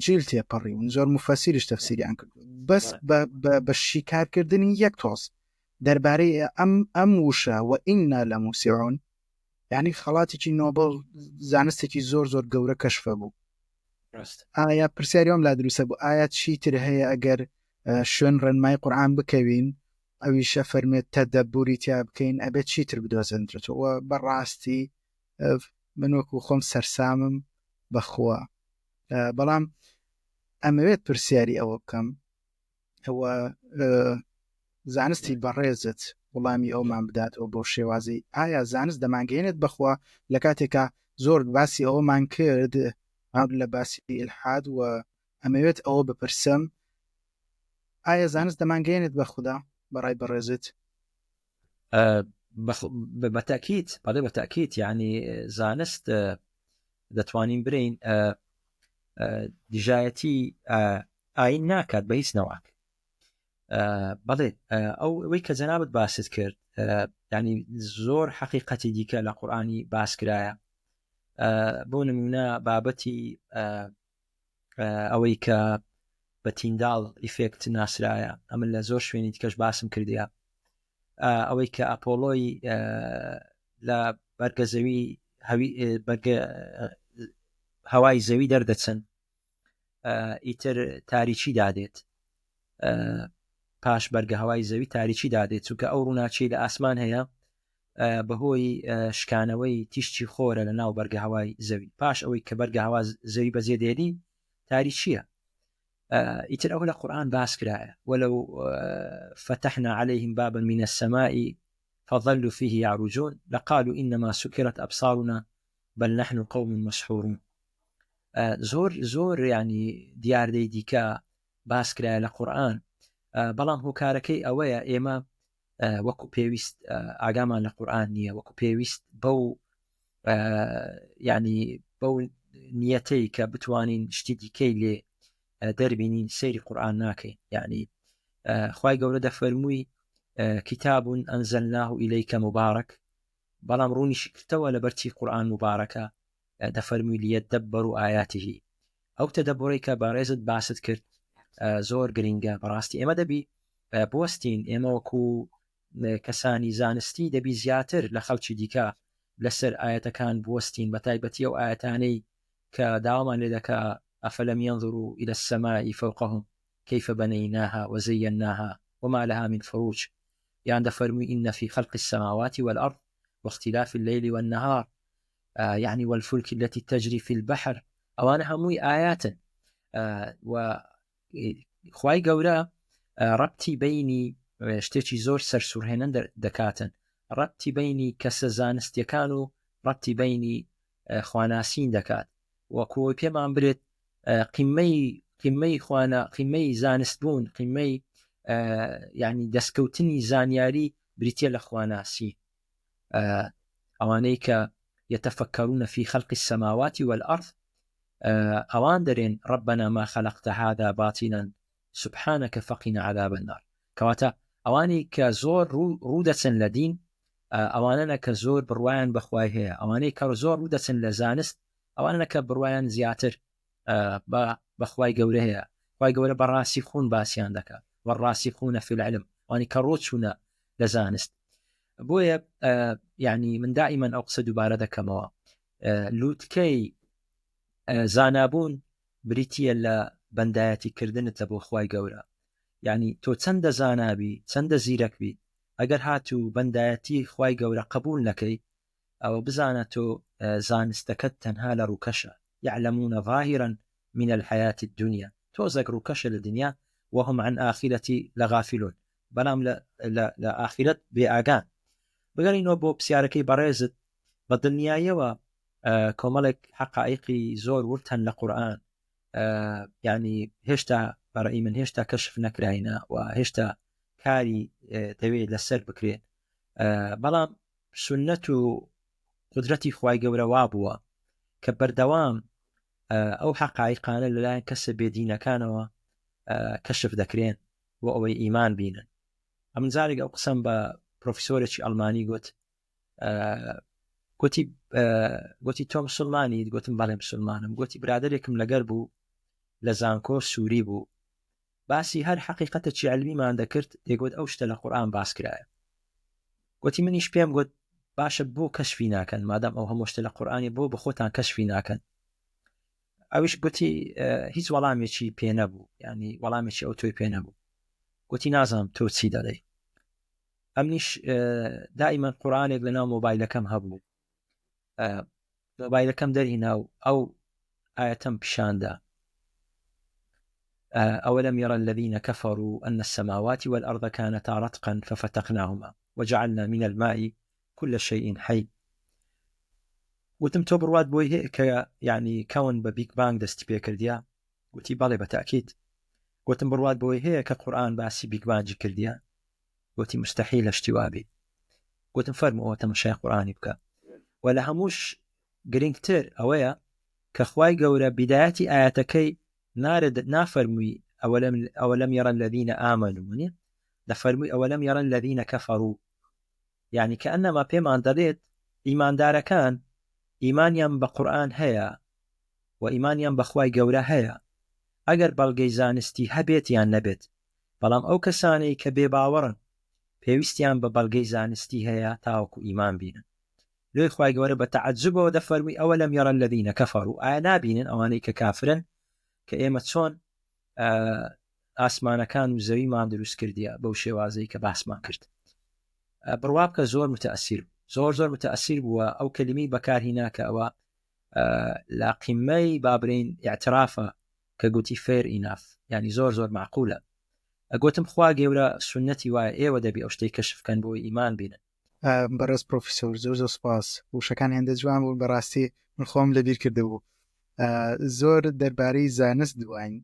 جیل تێپەڕیون زۆر مفەسیریش تەفسیریان کرد بەس بە شیکارکردنی یەک تۆز دەربارەی ئەم ئەم وشە و ئینا لە موسیعون یعنی خەڵاتێکی نۆبڵ زانستێکی زۆر زۆر گەورە کەشفە بوو ئایا پرسیاری ئەم لا دروستە بوو ئایا چیتر هەیە ئەگەر شوێن ڕێنمای قورآن بکەوین ئەویشە فەرمێت تەدەبوری تیا بکەین ئەبێت چیتر بدۆزێنرێتەوە بەڕاستی من وەکو خۆم سەرسامم بەخوا بەڵام ئەمەوێت پرسیاری ئەوە بکەم ئەوە زانستی بەڕێزت وەڵامی ئەومان بداتەوە بۆ شێوازی ئایا زانست دەمانگەێنێت بەخوا لە کاتێکا زۆر باسی ئەوەمان کرد لە باسی ئلحاد و ئەمەوێت ئەوە بپرسم ئایا زانست دەمانگەێنێت بە خوددا بەڕای بەڕێزت بەتەکیت بەڵێ بەتەکیت یعنی زانست دەتوانین برین دژایەتی ئاین ناکات بە هیچ نەواک بەڵێ ئەو ئەوەی کە جەنابەت باست کرد ینی زۆر حەقیقەتی دیکە لە قورآانی باس کرایە بۆ نمونە بابەتی ئەوەی کە بە Tyndall effect ناسرایە ئەمن لە زۆر شوێنی دیکەش باسم کردە ئەوەی کە ئەپۆلۆی لە بەرگە زەوی هەوی بەرگە هەوای زەوی دەردەچن ئیتر تاریکی دادێت پاش بەرگە هەوای زەوی تاریکی دادێت چونکە ئەو ڕووناچی لە ئاسمان هەیە بەهۆی شکانەوەی تیشکی خۆرە لە ناو بەرگە هەوای زەوی پاش ئەوەی کە بەرگە هەوا زەوی بەجێ دێنی تاریکیە ئیتر ئەوە لە قورآن باس کرایە ولو فتحنا عليهم بابا من السماء فظلوا فيه يعرجون لقالوا إنما سكرت أبصارنا بل نحن قوم مسحورون زۆر زۆر ینی دیاردەی دیکە باس کرایە لە قورآن بەڵام هۆکارەکەی ئەوەیە ئێمە وەکو پێویست ئاگامان لە قورآن نییە وەکو پێویست بەو ینی بەو نیەتەی کە بتوانین شتی دیکەی لێ دەربینین سەیری قورآن ناکەین یعنی خی گەورە دەفەرمووی کتاب ئەنزلناه إليك مبارك بەڵام ڕوونیشی کردەوە لەبەرچی قورآن مبارەکە دەفەرمووی لیەدەبەرو ئایاته ئەو تەدەبورەی کە بەڕێزت باست کرد زۆر گرنگە بەڕاستی ئێمە دەبی بوەستین ئێمە وەکو کەسانی زانستی دەبی زیاتر لە خەڵکی دیکە لەسەر ئاەتەکان بوەستین بە تایبەتی ئەو ئاەتانەی کە داوامان لێ دەکا ئەفەلەم ينظروا إلى السماء فوقهم كيف بنيناها وزيناها وما لها من فروج یان دەفەرمووی إن في خلق السماوات والأرض واختلاف الليل والنهار یعنی والفلک التي تجري في البحر ئەوانە هەمووی ئاياتن و خوای گەورە ڕەتی بینی شتێکی زۆر سەرسوورهێنن دەکاتن ڕەتی بینی کەسە زانستیەکان و ڕەتی بینی خواناسین دەکات وەکۆی پێمان برێت قیمەی قیمەی خوانە قیمەی زانست بوون قیمەی ینی دەستکەوتنی زانیاری بریتە لە خواناسی ئەوانەی کە يتفكرون في خلق السماوات والأرض. ئەوان دەرێن ربنا ما خلقت هذا باطلا سبحانك فقنا عذاب النار. کەواتە ئەوانەی کە زۆر ڕوو دەچن لە دین ئەوانەنە کە زۆر بڕوایان بەخوای هەیە، ئەوانەی کە زۆر ڕوو دەچن لە زانست ئەوانەنە کە بڕوایان زیاتر بە بەخوای گەورە هەیە. خوای گەورە بە ڕاسیخون باسیان دەکا، والراسخون فی العلم، ئەوانەی کە ڕۆچوونە لە زانست. بۆیە یعنی من دائیمەن ئەو قسە دووبارە دەکەمەوە، لوتکەی زانابوون بریتییە لە بەندایەتی کردنت لە بۆ خوای گەورە. یعنی تۆ چەندە زانابی، چەندە زیرەک بیت، ئەگەر هاتوو بەندایەتی خوای گەورە قبوڵ نەکەی، ئەوە بزانە تۆ زانستەکەت تەنها لە ڕووکەشە، یعلمون ظاهرا من الحیاة الدنیا، تۆزێک ڕووکەشە لە دنیا، وهم عن آخرة لغافلون، بەڵام لە ئاخیرەت بێ ئاگان. بگەڕینەوە بۆ پرسیارەکەی بەڕێزت، بە دڵنیاییەوە کۆمەڵێک حەقائیقی زۆر ورد هەن لە قورئان، یانی هێشتا بەڕەئی من هێشتا کەشف نەکراینە و هێشتا کاری دەوێت لەسەر بکرێت، بەڵام سوننەت و قودرەتی خوای گەورە وابووە کە بەردەوام ئەو حەقایقانە لەلایەن کەسە بێدینەکانەوە کەشف دەکرێن بۆ ئەوەی ئیمان بینن. ئەمن جارێک ئەو قسەم بە پرۆفیسۆرێکی ئەڵمانی گوت، گوتی گوتی تۆ مسلمانی؟ گوتم بەڵێ مسلمانم. گوتی برادێکم لەگەر بوو لە زانکۆ سووری بوو، باسی هەر حەقیقەتەکی عیلمیمان دەکرد دەیگوت ئەو شتە لە قورئان باس کرایە. گوتی منیش پێم گوت باشە بۆ کەشفی ناکەن مادام ئەو هەموو شتە لە قورئانی بۆ بەخۆتان کەشفی ناکەن؟ ئەویش گوتی هیچ وەڵامێکی پێ نەبوو، ینی وەڵامێکی ئەو تۆی پێ نەبوو. گوتی نازانم تۆ چی دەڵێی. ئەمنیش دائیمەن قورئانێک لەناو مۆبایلەکەم هەبوو، مۆبایلەکەم دەرهینا و ئەو ئاەتەم پیشاندا، أولم يرى الذين كفروا أن السماوات والأرض كانتا رتقا ففتقناهما وجعلنا من الماء كل شيء حي. وتم تۆ بڕوات بۆی هەیە کە یعنی کەون بە Big Bang دەستی پێکردیا؟ گوتی بەڵێ بە تاکید. گوتم بڕوات بۆی هەیە کە قورئان باسی Big Bang ی کردیا؟ گوتی مستحیلە شتی وابی. گوتم فەرموو ئەوە تەمەشای قورئانی بکە. و لە هەمووش گرنگتر ئەوەیە کە خوای گەورە بیدایەتی ئایەتەکەی نارد نافەرمووی ئەوەلم ئەوەلم یەرە الذین آمنوا نیە، دەفەرمووی ئەوەلم یەرە الذین کەفەروا، یعنی کەئەنەما پێمان دەڵێت ئیماندارەکان ئیمانیان بە قورئان هەیە و ئیمانیان بە خوای گەورە هەیە ئەگەر بەڵگەی زانستی هەبێت یان نەبێت، بەڵام ئەو کەسانەی کە بێ باوەڕن پێویستیان بە بەڵگەی زانستی هەیە تاوەکو ئیمان بینن. لۆی خوای گەورە بە تەعەجوبەوە دەفەرموی ئەوەلەم یەرە الذین کەفەرو، ئایا نابینن ئەوانەی کە کافرن کە ئێمە چۆن ئاسمانەکان و زەویمان دروست کردیە بەو شێوازەی کە باسمان کرد. بڕوا بکە زۆر متەئسیر زۆر زۆر متەئسیر بووە ئەو کەلیمەی بەکارهینا کە ئەوە لە قیمەی بابرین ئیعترافە کە گوتی fair enough، یعنی زۆر زۆر معقولە. گوتم خوا گەورە سوننەتی وایە ئێوە دەبی ئەو شتەی کەشف کەن بۆی ئیمان بینن. بەڕێز پرۆفیسۆر زۆر زۆر سپاس، وشەکان هێندە جوان بوون بەڕاستی من خۆم لەبیر کردبوو. زۆر دەربارەی زانست دواین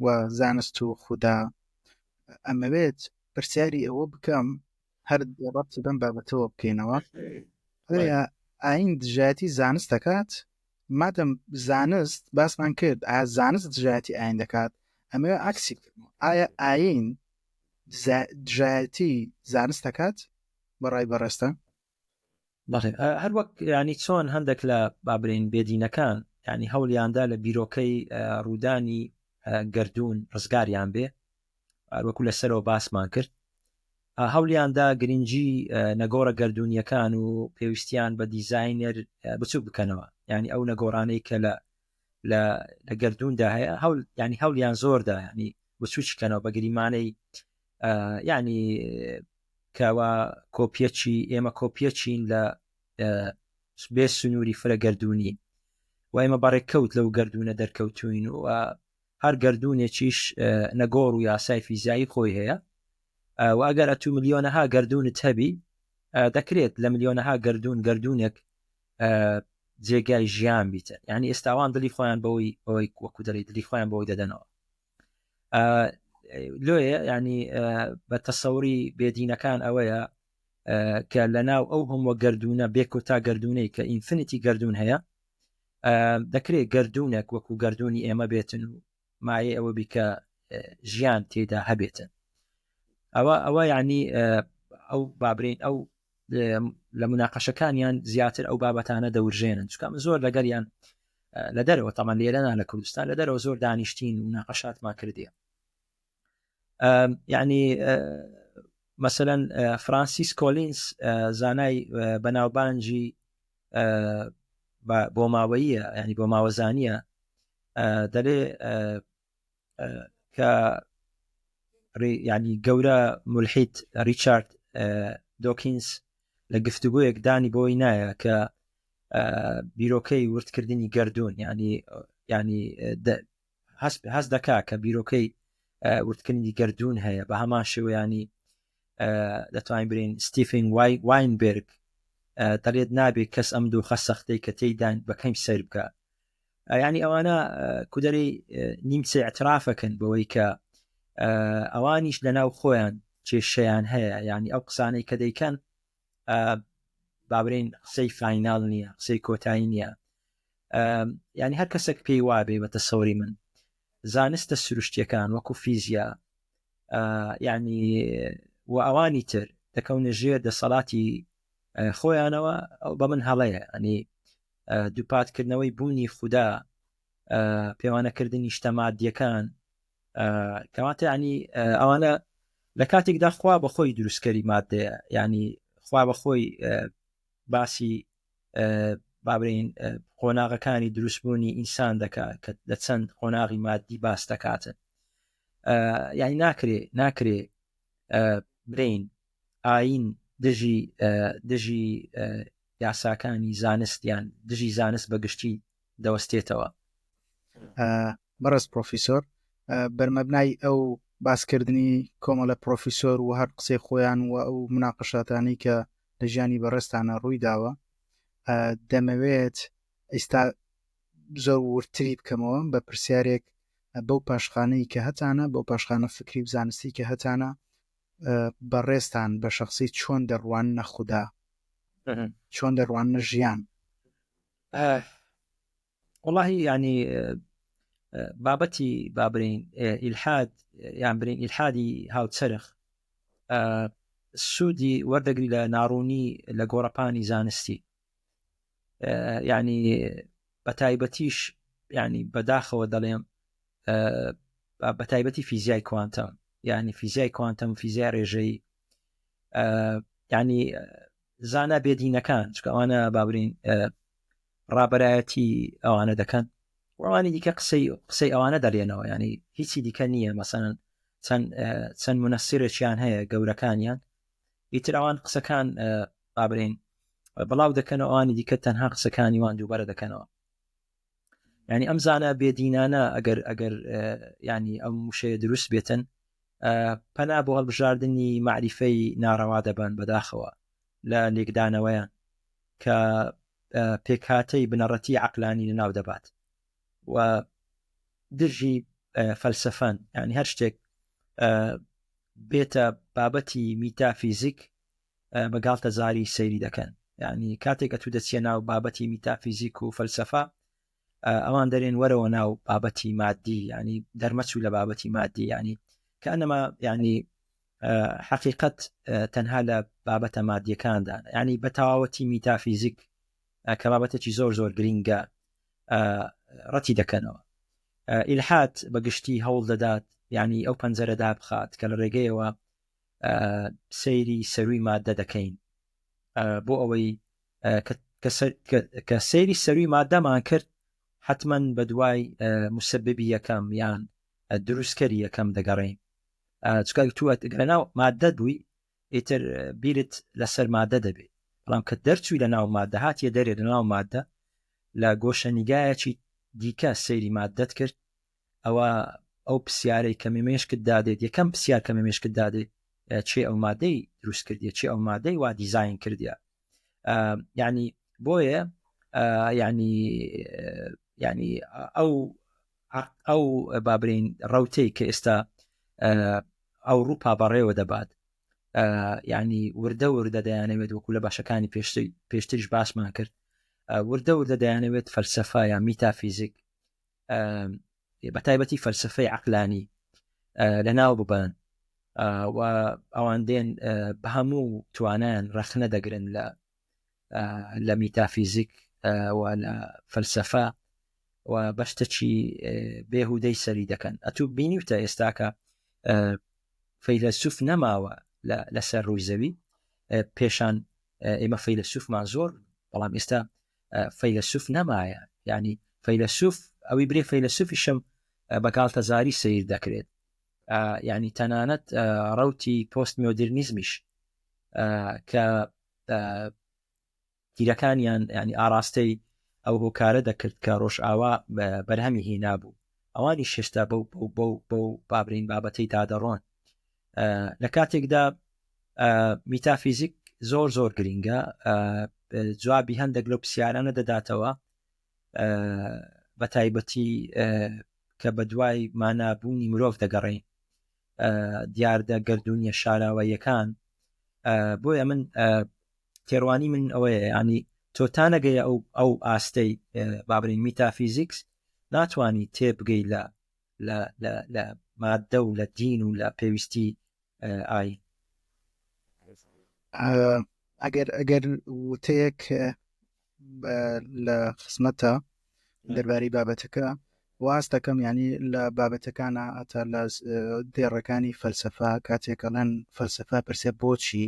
و زانست و خودا، ئەمەوێت پرسیاری ئەوە بکەم هەر ڕەبتی بەم بابەتەوە بکەینەوە، ئایا ئاین دژایەتی زانست دەکات؟ مادەم زانست باسمان کرد، ئایا زانست دژایەتی ئاین دەکات؟ ئەمەوێ عەکسی بکەمەوە، ئایا ئاین دژایەتی زانست دەکات بەڕای بەڕێزتان؟ بەڵێ، هەر وەک ینی چۆن هەندێک لە بابرین بێدینەکان ینی هەوڵیاندا لە بیرۆکەی ڕوودانی گەردوون ڕزگاریان بێ، هەروەکو لەسەرەوە باسمان کرد هەوڵیاندا گرنگی نەگۆڕە گەردوونیەکان و پێویستیان بە دیزاینەر بچوک بکەنەوە، ینی ئەو نەگۆڕانەی کە لە لە گەردووندا هەیە هەول ینی هەوڵیان زۆردا ینی بچوکی کەنەوە بە گریمانەی ینی کەوا کۆپیەکی ئێمە کۆپیەکین لە بێ سنووری فرە گەردوونی و ئێمە بەڕێککەوت لەو گەردوونە دەرکەوتوین و هەر گەردوونێکیش نەگۆڕ و یاسای فیزیایی خۆی هەیە و ئەگەر ئەتوو ملیۆنەها گەردوونت هەبی دەکرێت لە ملیۆنەها گەردوون گەردوونێک جێگای ژیان بیتن. یعنی ئێستاوان دڵی خۆیان بەوەی ئەوەی وەکو دەڵی دڵی خۆیان بەوەی دەدەنەوە. لۆیە ینی بە تەسەوری بێدینەکان ئەوەیە کە لە ناو ئەو هەمووە گردونە بێکۆتا گردونەی کە infinity گردون هەیە. دەکرێت گردونێک وەکو گردونی ئێمە بێتن و مایەی ئەوە بی کە ژیان تێدا هەبێتن. ئەوە ئەوە یعنی ئەو بابرین ئەو لە مناقەشەکانیان زیاتر ئەو بابەتانە دەورژێنن، چونکە من زۆر لەگەریان لە دەرەوە تەمان لێرەنا لە کوردستان لە دەرەوە زۆر دانیشتین و مناقەشاتمان کردیە. یعنی مەسەەن فرانسیس کۆلینس زانای بەناوبانجی بۆ ماوەیە، ینی بۆ ماوەزانیە، دەلێ کە ینی گەورە ملحید ریچارد دۆکینز لە گفتوگویەک دانی بۆی نایە کە بیرۆکەی وردکردنی گردون، ینی ینی هەست دەکا کە بیرۆکەی وردکردنی گردون هەیە. بە هەمان شێوەیانی دەتوانین برین ستیفن واینبرگ دەڵێت نابێت کەس ئەم دۆخە سەختەی کە تێیدان بەکەم سەیر بکە. ینی ئەوانە کودەری نیمچە اعترافەکەن بەوەی کە ئەوانیش لە ناو خۆیان کێشەیان هەیە، ینی ئەو قسانەی کە دەیکەن بابرین قسەی final نییە، قسەی کۆتایی نییە. ینی هەر کەسێک پێی وابێ بە تەسەوری من زانستە سروشتیەکان وەکو فیزیا ینی و ئەوانی تر دەکەونە ژێر دەسەڵاتی خۆیانەوە، ئەو بە من هەڵەیە. ینی دووپاتکردنەوەی بوونی خودا، پێوانەکردنی شتە مادیەکان، کەواتە ینی ئەوانە لە کاتێکدا خوا بە خۆی دروستکەری مادەیە، ینی خوا بە خۆی باسی بابرین قۆناغەکانی دروستبوونی ئینسان دەکات کە لە چەند قۆناغی مادی باس دەکاتن. یعنی ناکرێ ناکرێ برین ئاین دژی دژی یاساکانی زانست یان دژی زانست بە گشتی دەوەستێتەوە. بەڕێز پرۆفیسۆر، بەرمەبنای ئەو باسکردنی کۆمەڵە پرۆفیسۆر و هەر قسەی خۆیان و ئەو مناقەشاتانەی کە لە ژیانی بەڕێزتانە ڕووی داوە، دەمەوێت ئیستا زۆر وردتری بکەمەوە بە پرسیارێک بەو پاشخانەی کە هەتانە، بەو پاشخانە فکری و زانستی کە هەتانە، بەڕێزتان بە شخصی چۆن دەڕواننە خودا، چۆن دەڕواننە ژیان؟ وڵی ینی بابەتی بابرین ئیلحاد یان برین ئیلحادی هاوچەرخ سوودی وەردەگری لە ناڕوونی لە گۆڕەپانی زانستی، ینی بە تایبەتیش ینی بەداخەوە دەڵێم بە تایبەتی فیزیای کوانتەم، ینی فیزیای کوانتەم، فیزیای ڕێژەی، ینی زانا بێدینەکان، چکە ئەوانە بابرین ڕابەرایەتی ئەوانە دەکەن، ئەوانی دیکە قسەی قسەی ئەوانە دەڵێنەوە، ینی هیچی دیکە نییە. مەسەن چەند چەند منەسیرێکیان هەیە گەورەکانیان، ئیتر ئەوان قسەکان بابرین بڵاو دەکەنەوە، ئەوانی دیکە تەنها قسەکانی وان دووبارە دەکەنەوە. ینی ئەم زانە بێدینانە ئەگەر ئەگەر ینی ئەم وشەیە دروست بێتن، پەنا بۆ هەڵبژاردنی معریفەی ناڕەوا دەبەن بەداخەوە لە لێکدانەوەیان کە پێکهاتەی بنەڕەتی عقلانی لەناو دەبات و دژی فەلسفەن. ینی هەر شتێک بێتە بابەتی میتافیزیک بە گاڵتەجاری سەیری دەکەن. یعنی کاتێک ئەتوو دەچیە ناو بابەتی میتافیزیک و فەلسفە، ئەوان دەرێن وەرەوە ناو بابەتی مادی، ینی دەرمەچوو لە بابەتی مادی، ینی کە ئەنەما ینی حەقیقەت تەنها لە بابەتە مادیەکاندا، ینی بە تەواوەتی میتافیزیک کە بابەتێکی زۆر زۆر گرینگە ڕەتی دەکەنەوە. ئیلحاد بە گشتی هەوڵ دەدات ینی ئەو پەنجەرە دابخات کە لە ڕێگەیەوە سەیری سەروی مادە دەکەین، بۆ ئەوەی کە سەیری سەروی مادەمان کرد حتمما بە دوای مسببی یەکەم یان دروستکەری یەکەم دەگەڕێین. چکە تو لەناو مادە بووی ئیتر بیرت لەسەر مادە دەبێت، بەڵام کە دەرچووی لە ناو مادە، هاتیە دەرێ لە ناو مادە، لە گۆشە نیگایەکی دیکە سەیری مادەت کرد، ئەوە ئەو پرسیارەی کە مێشکت دادێت، یەکەم پرسیار کە مێشکت دادێت، چێ ئەو مادەی دروست کردیە، چێ ئەو مادەی وا دیزاین کردیە؟ ینی بۆیە ینی ینی ئەو ئەو بابرین ڕوتەی کە ئێستا ئەوروپا بەڕێوە دەبات، ینی وردە وردە دەیانەوێت وەکو لە باشەکانی پێشتریش باسمان کرد. وردە وردە دەیانەوێت فەلسەفە یا میتافیزیک بە تایبەتی فەلسفەی عقلانی لە ناو ببەن و ئەوان دێن بە هەموو توانیان ڕەخنە دەگرن لە لە میتافیزیک و لە فەلسفە و بەشتەکی بێهودەی سەری دەکەن ئەتوو بینیوتە ئێستاکە فەیلەسوف نەماوە لەسەر ڕووی زەوی پێشان ئێمە فەیلەسوفمان زۆر بەڵام ئێستا فەیلەسوف نەمایە یعنی فەیلەسوف ئەوی برێ فەیلەسوفیشم بە گاڵتەزاری سیر دەکرێت یعنی تەنانەت ڕوتی پۆست مۆدرنیزمیش کە تیرەکانیان ینی ئاراستەی ئەو هۆکارە دەکرد کە ڕۆژئاوا بەرهەمی هینابوو ئەوانی شێستا بەو بەو بەو بەو بابرین بابەتەی دادەڕۆن لە کاتێکدا میتافیزیک زۆر زۆر گرینگە جوابی هەندێک لەو پرسیارانە دەداتەوە بە تایبەتی کە بە دوای مانابوونی مرۆڤ دەگەڕین دیاردە گردردونیە شاراوەیەکان بۆیە من تێڕوانی من ئەوەیە ینی تۆ تا نەگەیە ئەو ئەو ئاستەی بابرین میتافیزیکس ناتوانانی تێبگەی لە لە لە لە مادە و لە دین و لە پێویستی ئاین. ئەگەر ئەگەر وتەیەک لە خزمەتە دەربارەی بابەتەکە واز دەکەم ینی لە بابەتەکانە ئەتا لە دێڕەکانی فەلسفە کاتێکەڵێن فەلسفە پرسێ بۆچی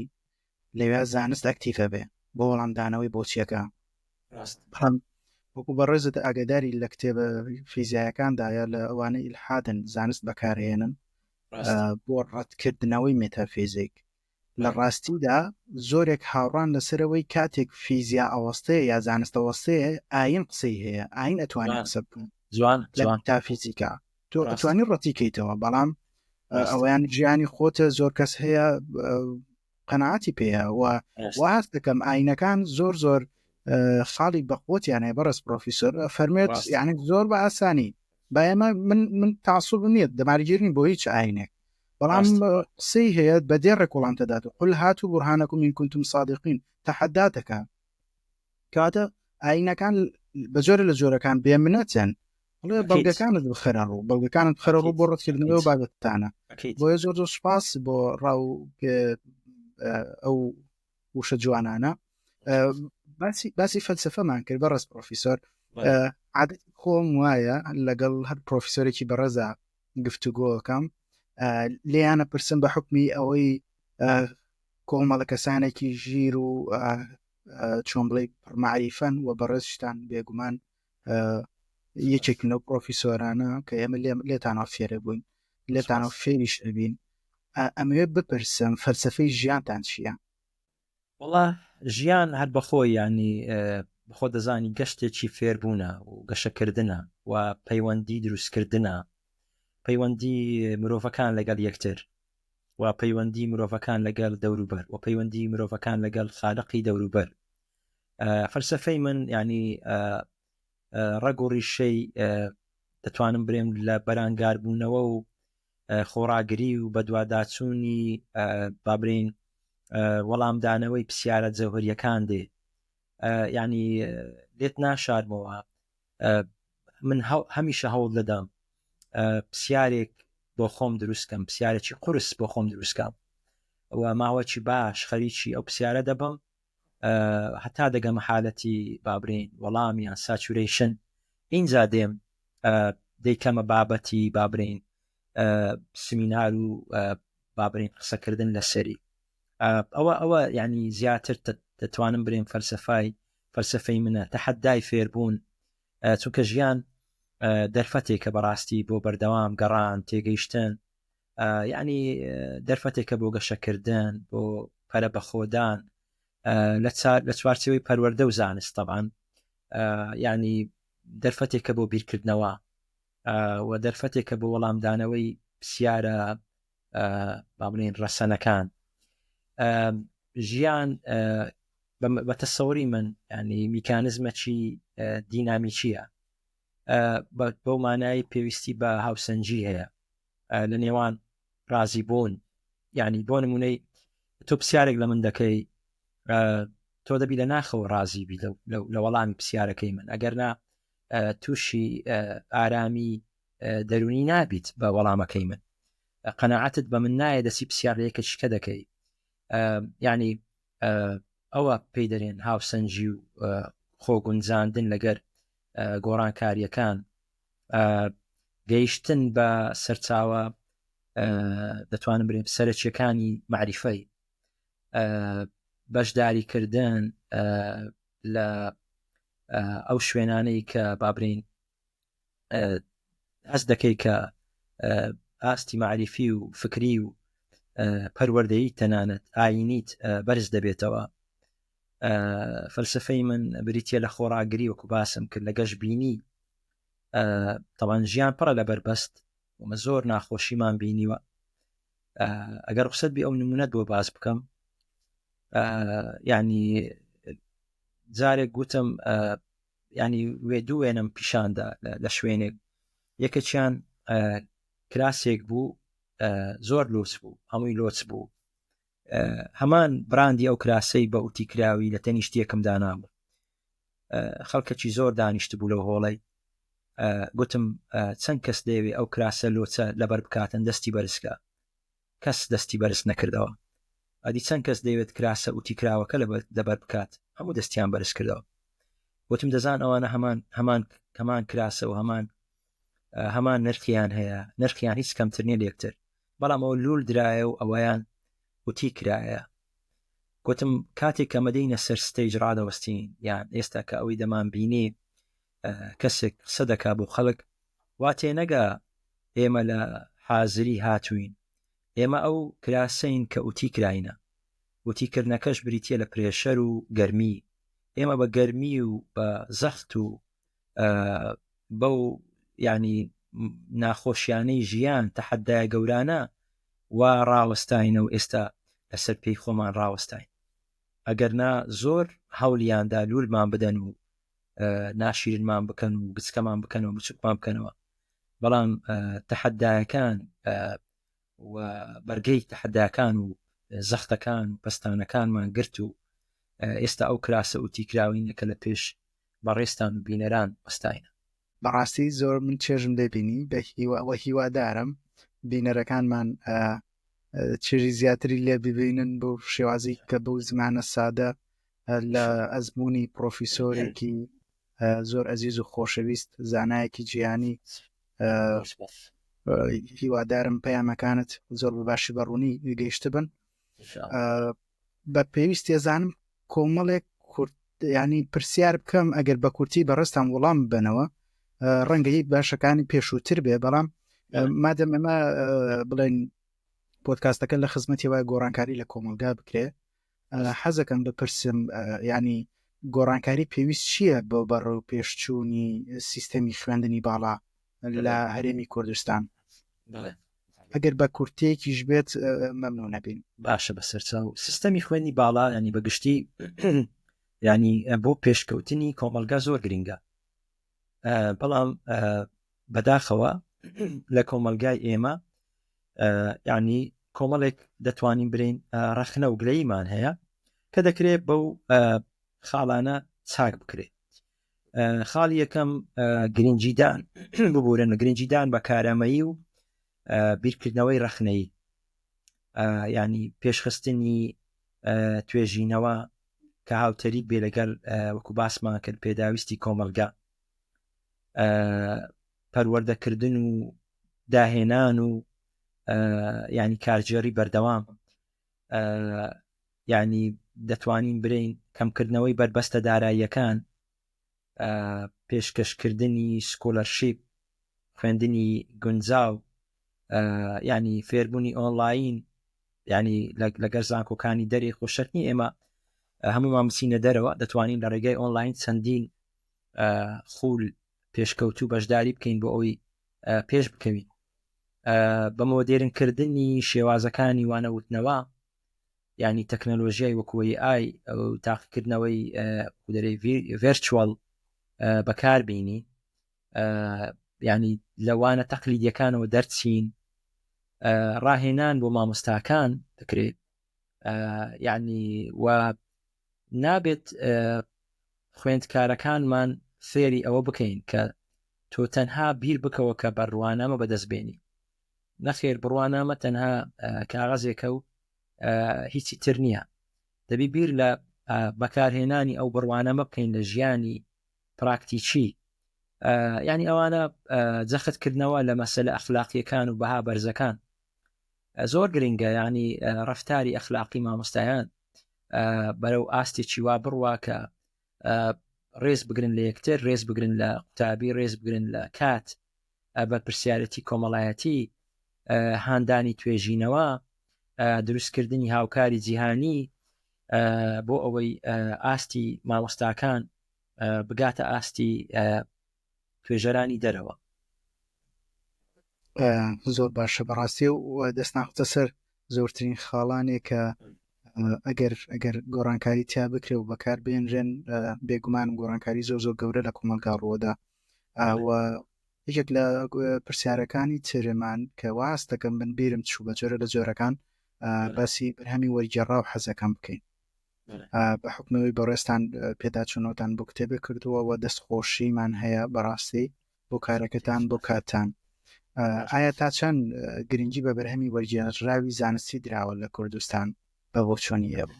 لەوێ زانست ئەکتیڤە بێ بۆ وەڵامدانەوەی بۆچیەکە بەڵام وەکو بەڕێزت ئاگداری لە کتێبە فیزیایەکاندایە لە ئەوانە ئیلحادن زانست بەکارهێنن بۆ ڕەتکردنەوەی مێتافیزیک لە ڕاستیدا زۆرێک هاوڕان لەسەرەوەی کاتێک فیزیا ئەوەستەیە یا زانستەوەستەیە ئاین قسەی هەیە ئاین ئەتوانێت قسە بکەن جوان لە مێتافیزیکا تۆ ئەتوانی ڕەتیکەیتەوە بەڵام ئەویان ژیانی خۆتە زۆر کەس هەیە قەنەعاتی پێەیە و واست دەکەم ئاینەکان زۆر زۆر خاڵی بەقوتیان هەیە بەڕێز پرۆفیسۆر فەرمێت یعنی زۆر بە ئاسانی با ئێمە من من تاسوب نییە دەمارگیرنی بۆ هیچ ئاینێک بەڵام قسەی هەیە بە دێڕێک وەڵام دەدات و قل هاتو برهانکم إن كنتم صادقین تەحەدا دەکات کەواتە ئاینەکان بە جۆرە لە جۆرەکان بێمنەتن بڵێ بەڵگەکانت بخەرە ڕوو بەڵگەکانت بخەرە ڕوو بۆ ڕەتکردنەوە بابەتانە بۆیە زۆر زۆر سوپاس بۆ ڕاو ئەو وشە جوانانە باسی باسی فەلسفەمان کرد بەڕێز پرۆفیسۆر عادەتی خۆم وایە لەگەڵ هەر پرۆفیسۆرێکی بەڕێزا گفتوگۆکەم لێیانە پرسم بە حکمی ئەوەی کۆمەڵە کەسانێکی ژیر و چۆن بڵێ پڕمعریفەن و بەڕێزشتان بێگومان یەکێک لەو پرۆفیسۆرانە کە ئێمە لێتانەوە فێرە بووین لێتانەوە فێریش ئەبین ئەمەوێ بپرسم فەلسفەی ژیانتان چییە؟ وەڵا ژیان هەر بەخۆی ینی بەخۆ دەزانی گەشتێکی فێربوونە و گەشەکردنە و پەیوەندی دروستکردنە پەیوەندی مرۆڤەکان لەگەڵ یەکتر و پەیوەندی مرۆڤەکان لەگەڵ دەوروبەر و پەیوەندی مرۆڤەکان لەگەڵ خالقی دەوروبەر فەلسفەی من ینی ڕەگ و ڕیشەی دەتوانم برێم لە بەرانگاربوونەوە و خۆڕاگری و بەدواداچوونی بابرین وەڵامدانەوەی پرسیارە جەوهریەکان دێ ینی لێت ناشارمەوە من هەمیشە هەوڵ دەدەم پرسیارێک بۆ خۆم دروستکەم پرسیارێکی قورس بۆ خۆم دروستکەم و ماوەکی باش خەریکی ئەو پرسیارە دەبم هەتا دەگەمە حالەتی بابرین وەڵام یان ساچورەیشن ئینجا دێم دەیکەمە بابەتی بابرین سمینار و بابرین قسەکردن لەسەری ئەوە ئەوە ینی زیاتر دەتوانم برێم فەلسفای فەلسفەی منە تەحەدای فێربوون چونکە ژیان دەرفەتێکە بەڕاستی بۆ بەردەوام گەڕان تێگەیشتن یعنی دەرفەتێکە بۆ گەشەکردن بۆ پەرە بەخۆدان لە چوارچەوەی پەروەردە و زانست طبعاان یعنی دەرفەتێکە بۆ بیرکردنەوە و دەرفەتێکە بۆ وەڵامدانەوەی پرسیارە با بڵێن ڕەسەنەکان ژیان بە تەسەوری من ینی میکانزمەکی دینامیکیە بەو مانای پێویستی بە هاوسەنگی هەیە لە نێوان ڕازی بوون یعنی بۆ نمونەی تۆ پرسیارێک لە من دەکەی تۆ دەبی لە ناخەوە ڕازی بی لە وەڵامی پرسیارەکەی من ئەگەر نا تووشی ئارامی دەرونی نابیت بە وەڵامەکەی من قەنەعەتت بە من نایە دەسی پرسیار لە یەکێکیکە دەکەی یعنی ئەوە پێی دەرێن هاوسەنگی و خۆگونجاندن لەگەر گۆڕانکاریەکان گەیشتن بە سەرچاوە دەتوانم برێم سەرەکیەکانی معریفەی بەشداریکردن لە ئەو شوێنانەی کە بابرین هەست دەکەی کە ئاستی معریفی و فکری و پەروەردەیی تەنانەت ئاینیت بەرز دەبێتەوە فەلسفەی من بریتە لە خۆڕاگری وەکو باسم کرد لە گەشتبینی تەوان ژیان پڕە لە بەربەست ومە زۆر ناخۆشیمان بینیوە ئەگەر قسەت بی ئەو نمونەت بۆ باس بکەم ینی جارێک گوتم ینی وێ دوو وێنەم پیشاندا لە شوێنێک یەکەکیان کراسێک بوو زۆر لوس بوو هەمووی لۆچ بوو هەمان براندی ئەو کراسەی بە ئوتی کراوی لە تەنیشتیەکم دانابوو خەڵکەکی زۆر دانیشت بوو لەو هۆڵەی گوتم چەند کەس دەیەوێ ئەو کراسە لۆچە لەبەر بکاتن دەستی بەرزکە کەس دەستی بەرز نەکردەوە ئەدی چەند کەس دەیەوێت کراسە ئوتی کراوەکە لەبەر بکات هەموو دەستیان بەرز کردەوە وتم دەزان ئەوانە هەمان هەمان هەمان کراسە و هەمان هەمان نرخیان هەیە نرخیان هیچ کەمتر نیە لەکتر بەڵام ئەوە لول درایە و ئەوەیان وتی کرایە گوتم کاتێک کە مەدەینە سەر stage ڕادەوەستین یان ئێستا کە ئەوەی دەمان بینی کەسێک قسە دەکا بۆ خەڵک وا تێنەگا ئێمە لە حازری هاتوین ئێمە ئەو کراسەین کە ئوتی کراینە وتی کردنەکەش بریتە لە pressure و گەرمی ئێمە بە گەرمی و بە زەخت و بەو ینی ناخۆشیانەی ژیان تەحەدایە گەورانە وا ڕاوەستاینە و ئێستا لەسەر پێی خۆمان ڕاوەستاین ئەگەر نا زۆر هەولیاندا لولمان بدەن و ناشیرنمان بکەن و گچکەمان بکەن و بچوکمان بکەنەوە بەڵام تەحەدایەکان و بەرگەی تەحەداکان و زەختەکان و پەستانەکانمان گرت و ئێستا ئەو کراسە ئوتیکراوینە کە لە پێش بەڕێزتان و بینەران وەستاینە. بەڕاستی زۆر من چێژم لێ بینی بە هیوا وە هیوادارم بینەرەکانمان چێژی زیاتری لێ ببینن بۆ شێوازی کە بەو زمانە سادە لە ئەزمموی پرۆفیسۆرێکی زۆر ئەزیز و خۆشەویست زانایەکی جیهانی هیوادارم پەیامەکانت زۆر بە باشی بەڕوونی گەیشت بن بە پێویست تێزانم کۆمەڵێک کورت ینی پرسیار بکەم ئەگەر بە کورتی بەڕێزتان وەڵام ببەنەوە ڕەنگە یەک باشەکانی پێشووتر بێ بەڵام مادەم ئەمە بڵێن پۆتکاستەکە لە خزمەتی وای گۆڕانکاری لە کۆمەلگا بکرێ حەزەکەم بپرسم ینی گۆڕانکاری پێویست چییە بۆ بەڕەو پێشچوونی سیستەمی خوێندنی باڵا لە هەرێمی کوردستان ئەگەر بە کورتەیەکیش بێت مەمنون نەبین. باشە بەسەرچاو سیستەمی خوێندنی باڵا ینی بە گشتی ینی بۆ پێشکەوتنی کۆمەلگا زۆر گرنگە بەڵام بەداخەوە لە کۆمەلگای ئێمە ینی کۆمەڵێک دەتوانین برین ڕەخنە و گلەیمان هەیە کە دەکرێت بەو خاڵانە چاک بکرێت خاڵی یەکەم گرنگیدان ببورن گرنگیدان بە کارامەیی و بیرکردنەوەی ڕەخنەیی ینی پێشخستنی توێژینەوە کە هاوتەریک بێ لەگەڵ وەکو باسمان کرد پێداویستی کۆمەلگا پەروەردەکردن و داهێنان و ینی کارگێڕی بەردەوام یعنی دەتوانین برین کەمکردنەوەی بەربەستە داراییەکان پێشکەشکردنی scholarship خوێندنی گونجاو ینی فێربوونی ئۆنلاین ینی لەگەر زانکۆکانی دەرێ خۆشەرتنی ئێمە هەمومان بچینە دەرەوە دەتوانین لە ڕێگای ئۆنلاین چەندین خول پێشکەوتو بەشداری بکەین بۆ ئەوی پێش بکەوین بە مۆدێرنکردنی شێوازەکانی وانەوتنەوە ینی تەکنەلۆژیای وەکوی ئای تاقیکردنەوەی دەرێ virtual بەکاربینی ینی لەوانە تەقلیدیەکانەوە دەرچین ڕاهێنان بۆ مامۆستاکان دەکرێت یعنی و نابێت خوێندکارەکانمان فێری ئەوە بکەین کە تۆ تەنها بیر بکەوە کە بەڕوانامە بەدەست بێنی نەخێر بڕوانامە تەنها کاغەزێکە و هیچی تر نییە دەبی بیر لە بەکارهێنانی ئەو بڕوانامە بکەین لە ژیانی پراکتیکی ینی ئەوانە جەختکردنەوە لە مەسەلە ئەخلاقیەکان و بەها بەرزەکان زۆر گرنگە ینی ڕفتاری ئەخلاقی مامۆستایان بەرەو ئاستێکی وا بڕوا کە ڕێز بگرن لە یەکتر ڕێز بگرن لە قوتابی ڕێز بگرن لە کات بەرپرسیارەتی کۆمەڵایەتی هاندانی توێژینەوە دروستکردنی هاوکاری جیهانی بۆ ئەوەی ئاستی مامۆستاکان بگاتە ئاستی توێژەرانی دەرەوە. زۆر باشە بەڕاستی و دەست ناخستە سەر زۆرترین خاڵانێک کە ئەگەر ئەگەر گۆڕانکاری تیا بکرێ و بەکار بێنرێن بێگومان گۆڕانکاری زۆر زۆر گەورە لە کۆمەلگا ڕووەدا و یەکێک لە پرسیارەکانی ترمان کە واز دەکەم من بیرم چوو بە جۆرە لە جۆرەکان باسی بەرهەمی وەرگێڕا و حەزەکەم بکەین بە حکومەوەی بەڕێزتان پێداچوونەوەتان بۆ کتێبێک کردووە و دەستخۆشیمان هەیە بەڕاستی بۆ کارەکەتان بۆ کاتان ئایا تا چەند گرنگی بە بەرهەمی وەرگێڕراوی زانستی دراوە لە کوردستان بە بۆچۆنی ئێوە؟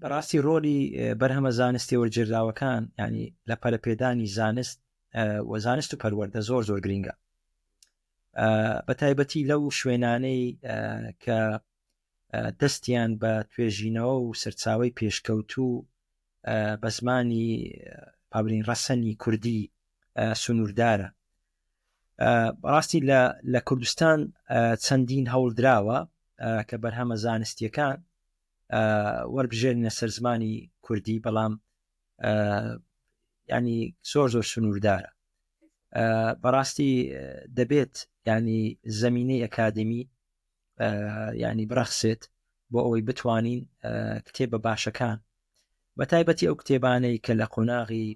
بەڕاستی ڕۆلی بەرهەمە زانستی وەرگێراوەکان ینی لە پەرەپێدانی زانست و زانست و پەروەردە زۆر زۆر گرنگە بە تایبەتی لەو شوێنانەی کە دەستیان بە توێژینەوە و سەرچاوەی پێشکەوتوو بە زمانی پابلین ڕەسەنی کوردی سنووردارە. بەڕاستی لە کوردستان چەندین هەوڵ دراوە کە بەرهەمە زانستیەکان وەربژێرنە سەر زمانی کوردی بەڵام ینی زۆر زۆر سنووردارە بەڕاستی دەبێت ینی زمینەی ئەکادمی ینی بڕەخسێت بۆ ئەوەی بتوانین کتێبە باشەکان بە تایبەتی ئەو کتێبانەی کە لە قۆناغی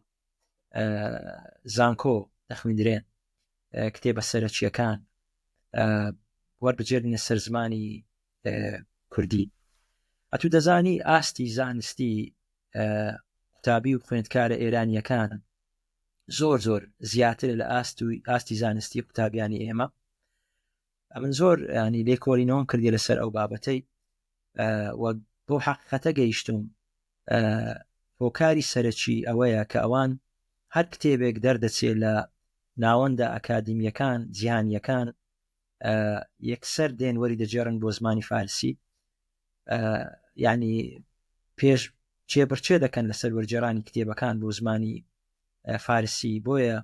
زانکۆ دەخوێندرێن کتێبە سەرەکیەکان وەربگێرنە سەر زمانی کوردی ئەتو دەزانی ئاستی زانستی قوتابی و خوێندکارە ئێرانیەکان زۆر زۆر زیاتر لە ئاست و ئاستی زانستی قوتابیانی ئێمە ئەمن زۆر ینی لێکۆڵینەوەم کردی لەسەر ئەو بابەتەی و بۆ حقیقەتە گەیشتم هۆکاری سەرەکی ئەوەیە کە ئەوان هەر کتێبێک دەردەچێت لە ناوەندە ئەکادیمیەکان جیهانیەکان یەکسەر دێن وەری دەجێڕن بۆ زمانی فارسی ینی پێش چێبرچێ دەکەن لەسەر وەرجێرانی کتێبەکان بۆ زمانی فارسی بۆیە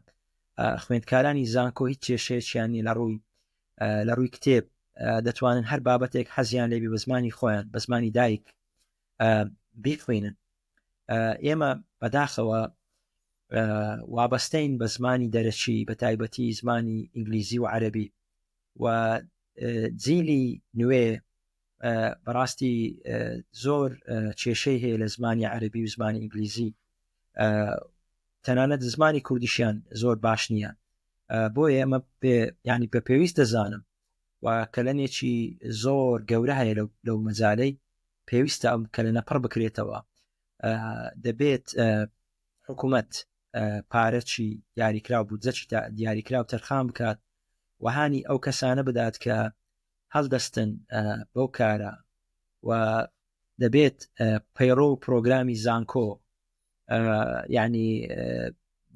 خوێندکارانی زانکۆ هیچ کێشەیەکیان نیە لە ڕووی لە ڕووی کتێب دەتوانن هەر بابەتێک حەزیان لێبی بە زمانی خۆیان بە زمانی دایک بیخوێنن ئێمە بەداخەوە وابەستەین بە زمانی دەرەکی بە تایبەتی زمانی ئینگلیزی و عەربی و جیلی نوێ بەڕاستی زۆر کێشەی هەیە لە زمانی عەربی و زمانی ئینگلیزی تەنانەت زمانی کوردیشیان زۆر باش نییە بۆیە ئەمە ینی بە پێویست دەزانم و کەلەنێکی زۆر گەورە هەیە لەو مەجالەی پێویستە ئەم کەلەنە پڕ بکرێتەوە دەبێت حکوومەت پارەی دیاریکراو بودجەکی دیاریکراو تەرخان بکات وهانی ئەو کەسانە بدات کە هەڵدەستن بەو کارە و دەبێت پەیڕۆ و پرۆگرامی زانکۆ یعنی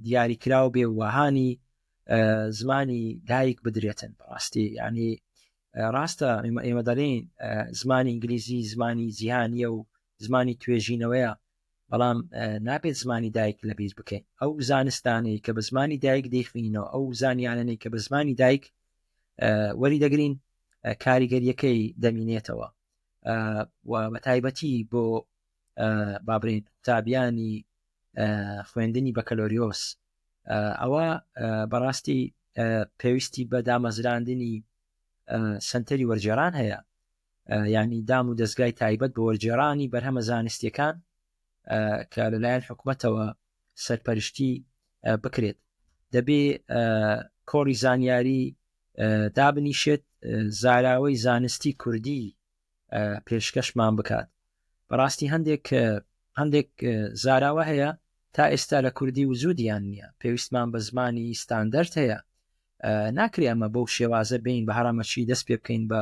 دیاریکراو بێ وهانی زمانی دایک بدرێتن بەڕاستی ینی ڕاستە ئێمە دەڵێن زمانی ئینگلیزی زمانی جیهانیە و زمانی توێژینەوەیە بەڵام نابێت زمانی دایک لەبیر بکەین ئەو زانستانەی کە بە زمانی دایک دەیخوینەوە ئەو زانیانەی کە بە زمانی دایک وەری دەگرین کاریگەریەکەی دەمینێتەوە و بە تایبەتی بۆ بابرین قوتابیانی خوێندنی بەکەلۆریۆس ئەوە بەڕاستی پێویستی بە دامەزراندنی سنتەری وەرجێران هەیە یعنی دام و دەستگای تایبەت بە وەرجێرانی بەرهەمە زانستیەکان کە لەلایەن حکومەتەوە سەرپەرشتی بکرێت دەبێ کۆڕی زانیاری دابنیشێت زاراوەی زانستی کوردی پێشکەشمان بکات بەڕاستی هەندێک هەندێک زاراوە هەیە تا ئێستا لە کوردی وجودیان نییە پێویستمان بە زمانی ستاندەرد هەیە ناکرێ ئەمە بەو شێوازە بین بە هەڕەمەکی دەست پێ بکەین بە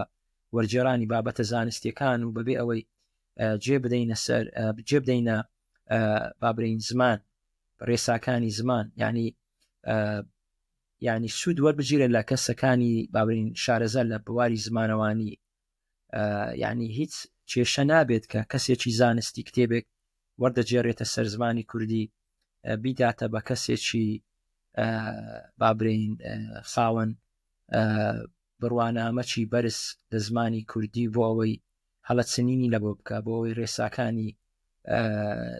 وەرگێڕانی بابەتە زانستیەکان و بەبێ ئەوەی جێ بدەینە سەر جێ بدەینە بابرین زمان ڕێساکانی زمان یعنی یعنی سوود وەربگیرە لە کەسەکانی بابرین شارەزا لە بواری زمانەوانی یعنی هیچ کێشە نابێت کە کەسێکی زانستی کتێبێک وەردەگێڕێتە سەر زمانی کوردی بیداتە بە کەسێکی بابرین خاوەن بڕوانامەکی بەرز لە زمانی کوردی بۆ ئەوەی هەڵەچنینی لە بۆ بکە بۆ ئەوەی ڕێساکانی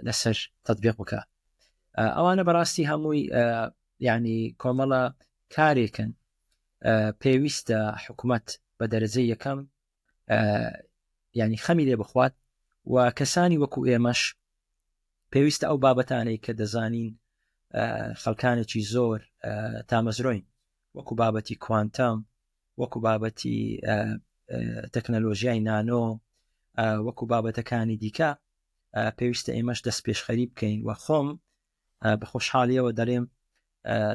لەسەر تطبیق بکە ئەوانە بەڕاستی هەمووی ینی کۆمەڵە کارێکن پێویستە حکومەت بە دەرەجەی یەکەم ینی خەمی لێ بخوات و کەسانی وەکو ئێمەش پێویستە ئەو بابەتانەی کە دەزانین خەڵکانێکی زۆر تامەزرۆین وەکو بابەتی کوانتەم وەکو بابەتی تەکنەلۆژیای نانۆ وەکو بابەتەکانی دیکە پێویستە ئێمەش دەست پێشخەری بکەین و خۆم بە خۆشحاڵیەوە دەڵێم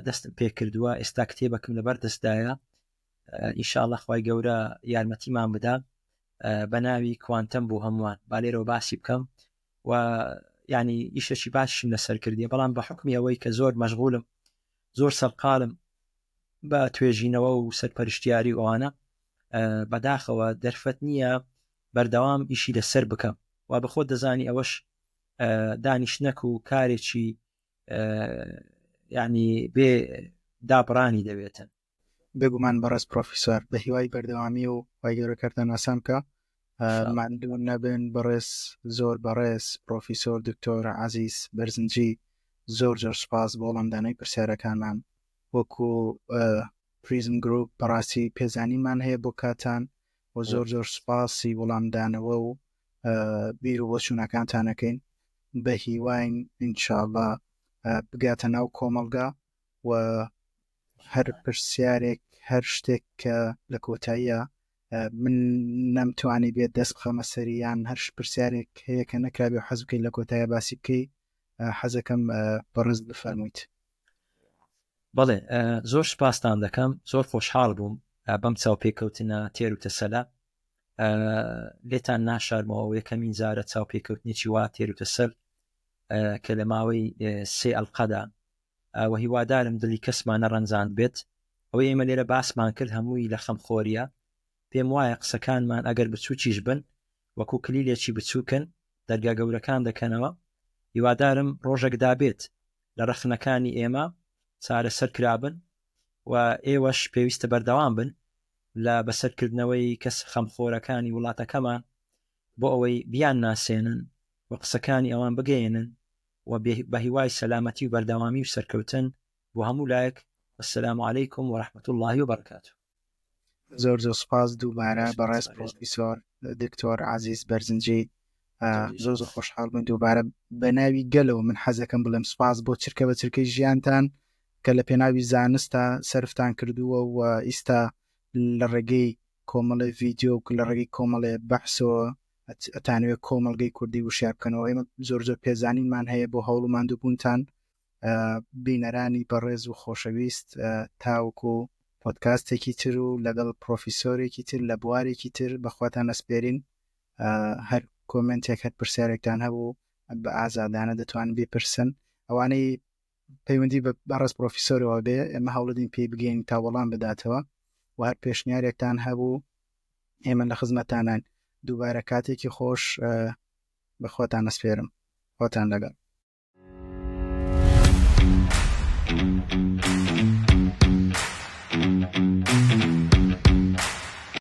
دەستم پێکردووە ئێستا کتێبەکم لەبەر دەستدایە ئیشاڵە خی گەورە یارمەتیمان بدا بە ناوی کوانتەم بۆ هەمووان با لێرەوە باسی بکەم و ینی ئیشەکی باشیم لەسەر کردی بەڵام بە حکمی ئەوەی کە زۆر مەشغولم زۆر سەرقالم بە توێژینەوە و سەرپەرشتیاری و ئەوانە بەداخەوە دەرفەت نییە بەردەوام ئیشی لەسەر بکەم و بەخۆ دەزانی ئەوەش دانیشتنەک و کارێکی ینی بێ دابڕانی دەوێتن. بێگومان بەڕێز پرۆفیسۆر بە هیوای بەردەوامی و خوای گەورە کارتان ئاسان بکا ماندوو نەبن بەڕێز زۆر بەڕێز پرۆفیسۆر دکتۆر عەزیز بەرزنجی زۆر زۆر سوپاس بۆ وەڵامدانەوەی پرسیارەکانمان وەکو پریزم گروپ بەڕاستی پێزانینمان هەیە بۆ کاتان و زۆر زۆر سوپاسی وەڵامدانەوە و بیر و بۆچوونەکانتانەکەین بە هیواین ئینشاءاللە بگاتە ناو کۆمەڵگا و هەر پرسیارێک هەر شتێک کە لە کۆتاییە من نەمتوانی بێت دەست بخەمە سەری یان هەر پرسیارێک هەیە کە نەکرابێ حەز بکەیت لە کۆتایە باسی بکەی حەزەکەم بەڕێز بفەرموویت. بەڵێ زۆر سپاستان دەکەم زۆر خۆشحاڵ بووم بەم چاوپێکەوتنە تێر و تەسەلە لێتان ناشارمەوە یەکەمین جارە چاوپێکەوتنێکی وا تێر و تەسەل کە لە ماوەی سێ ئەلقەدا و هیوادارم دڵی کەسمان نەڕەنجاند بێت ئەوەی ئێمە لێرە باسمان کرد هەمووی لە خەمخۆریە پێم وایە قسەکانمان ئەگەر بچووکیش بن وەکو کلیلێکی بچووکن دەرگا گەورەکان دەکەنەوە هیوادارم ڕۆژێک دابێت لە ڕەخنەکانی ئێمە چارەسەر کرابن و ئێوەش پێویستە بەردەوام بن لە بەسەرکردنەوەی کەس خەمخۆرەکانی وڵاتەکەمان بۆ ئەوەی بیان ناسێنن و قسەکانی ئەوان بگەیەنن و بەهیوای سەلامەتی و بەردەوامی و سەرکەوتن بۆ هەموو لایەک والسلام علیکم و رحمە اللە و برکاته. زۆر زۆر سوپاس دووبارە بەڕێز پرۆفیسۆر دکتۆر عزیز بەرزنجی زۆر زۆر خۆشحاڵ بووین دووبارە بە ناوی گەلەوە من حەزەکەم بڵێم سوپاس بۆ چرکە بە چرکەی ژیانتان کە لە پێناوی زانستا سەرفتان کردووە و ئیستا لە ڕێگەی کۆمەڵێ ڤیددیو و لە ڕێگەی کۆمەڵێ بەحسەوە ئەتانەوێت کۆمەڵگەی کوردی وشیار بکەنەوە ئێمە زۆر زۆر پێزانینمان هەیە بۆ هەوڵ و ماندووبوونتان بینەرانی بەڕێز و خۆشەویست تاوەکو پۆدکاستێکی تر و لەگەڵ پرۆفیسۆرێکی تر لە بوارێکی تر بەخواتان ئەسپێرین هەر کۆمنتێک هەر پرسیارێکتان هەبوو بە ئازادانە دەتوانن بیپرسن ئەوانەی پەیوەندی بە بەڕێز پرۆفیسۆرەوە بێ ئێمە هەوڵدین پێی بگەین تا وەڵام بداتەوە و هەر پێشنیارێکتان هەبوو ئێمە لە خزمەتانان دووبارە کاتێکی خۆش بەخواتان ئەسپێرم خۆتان لەگەڵ.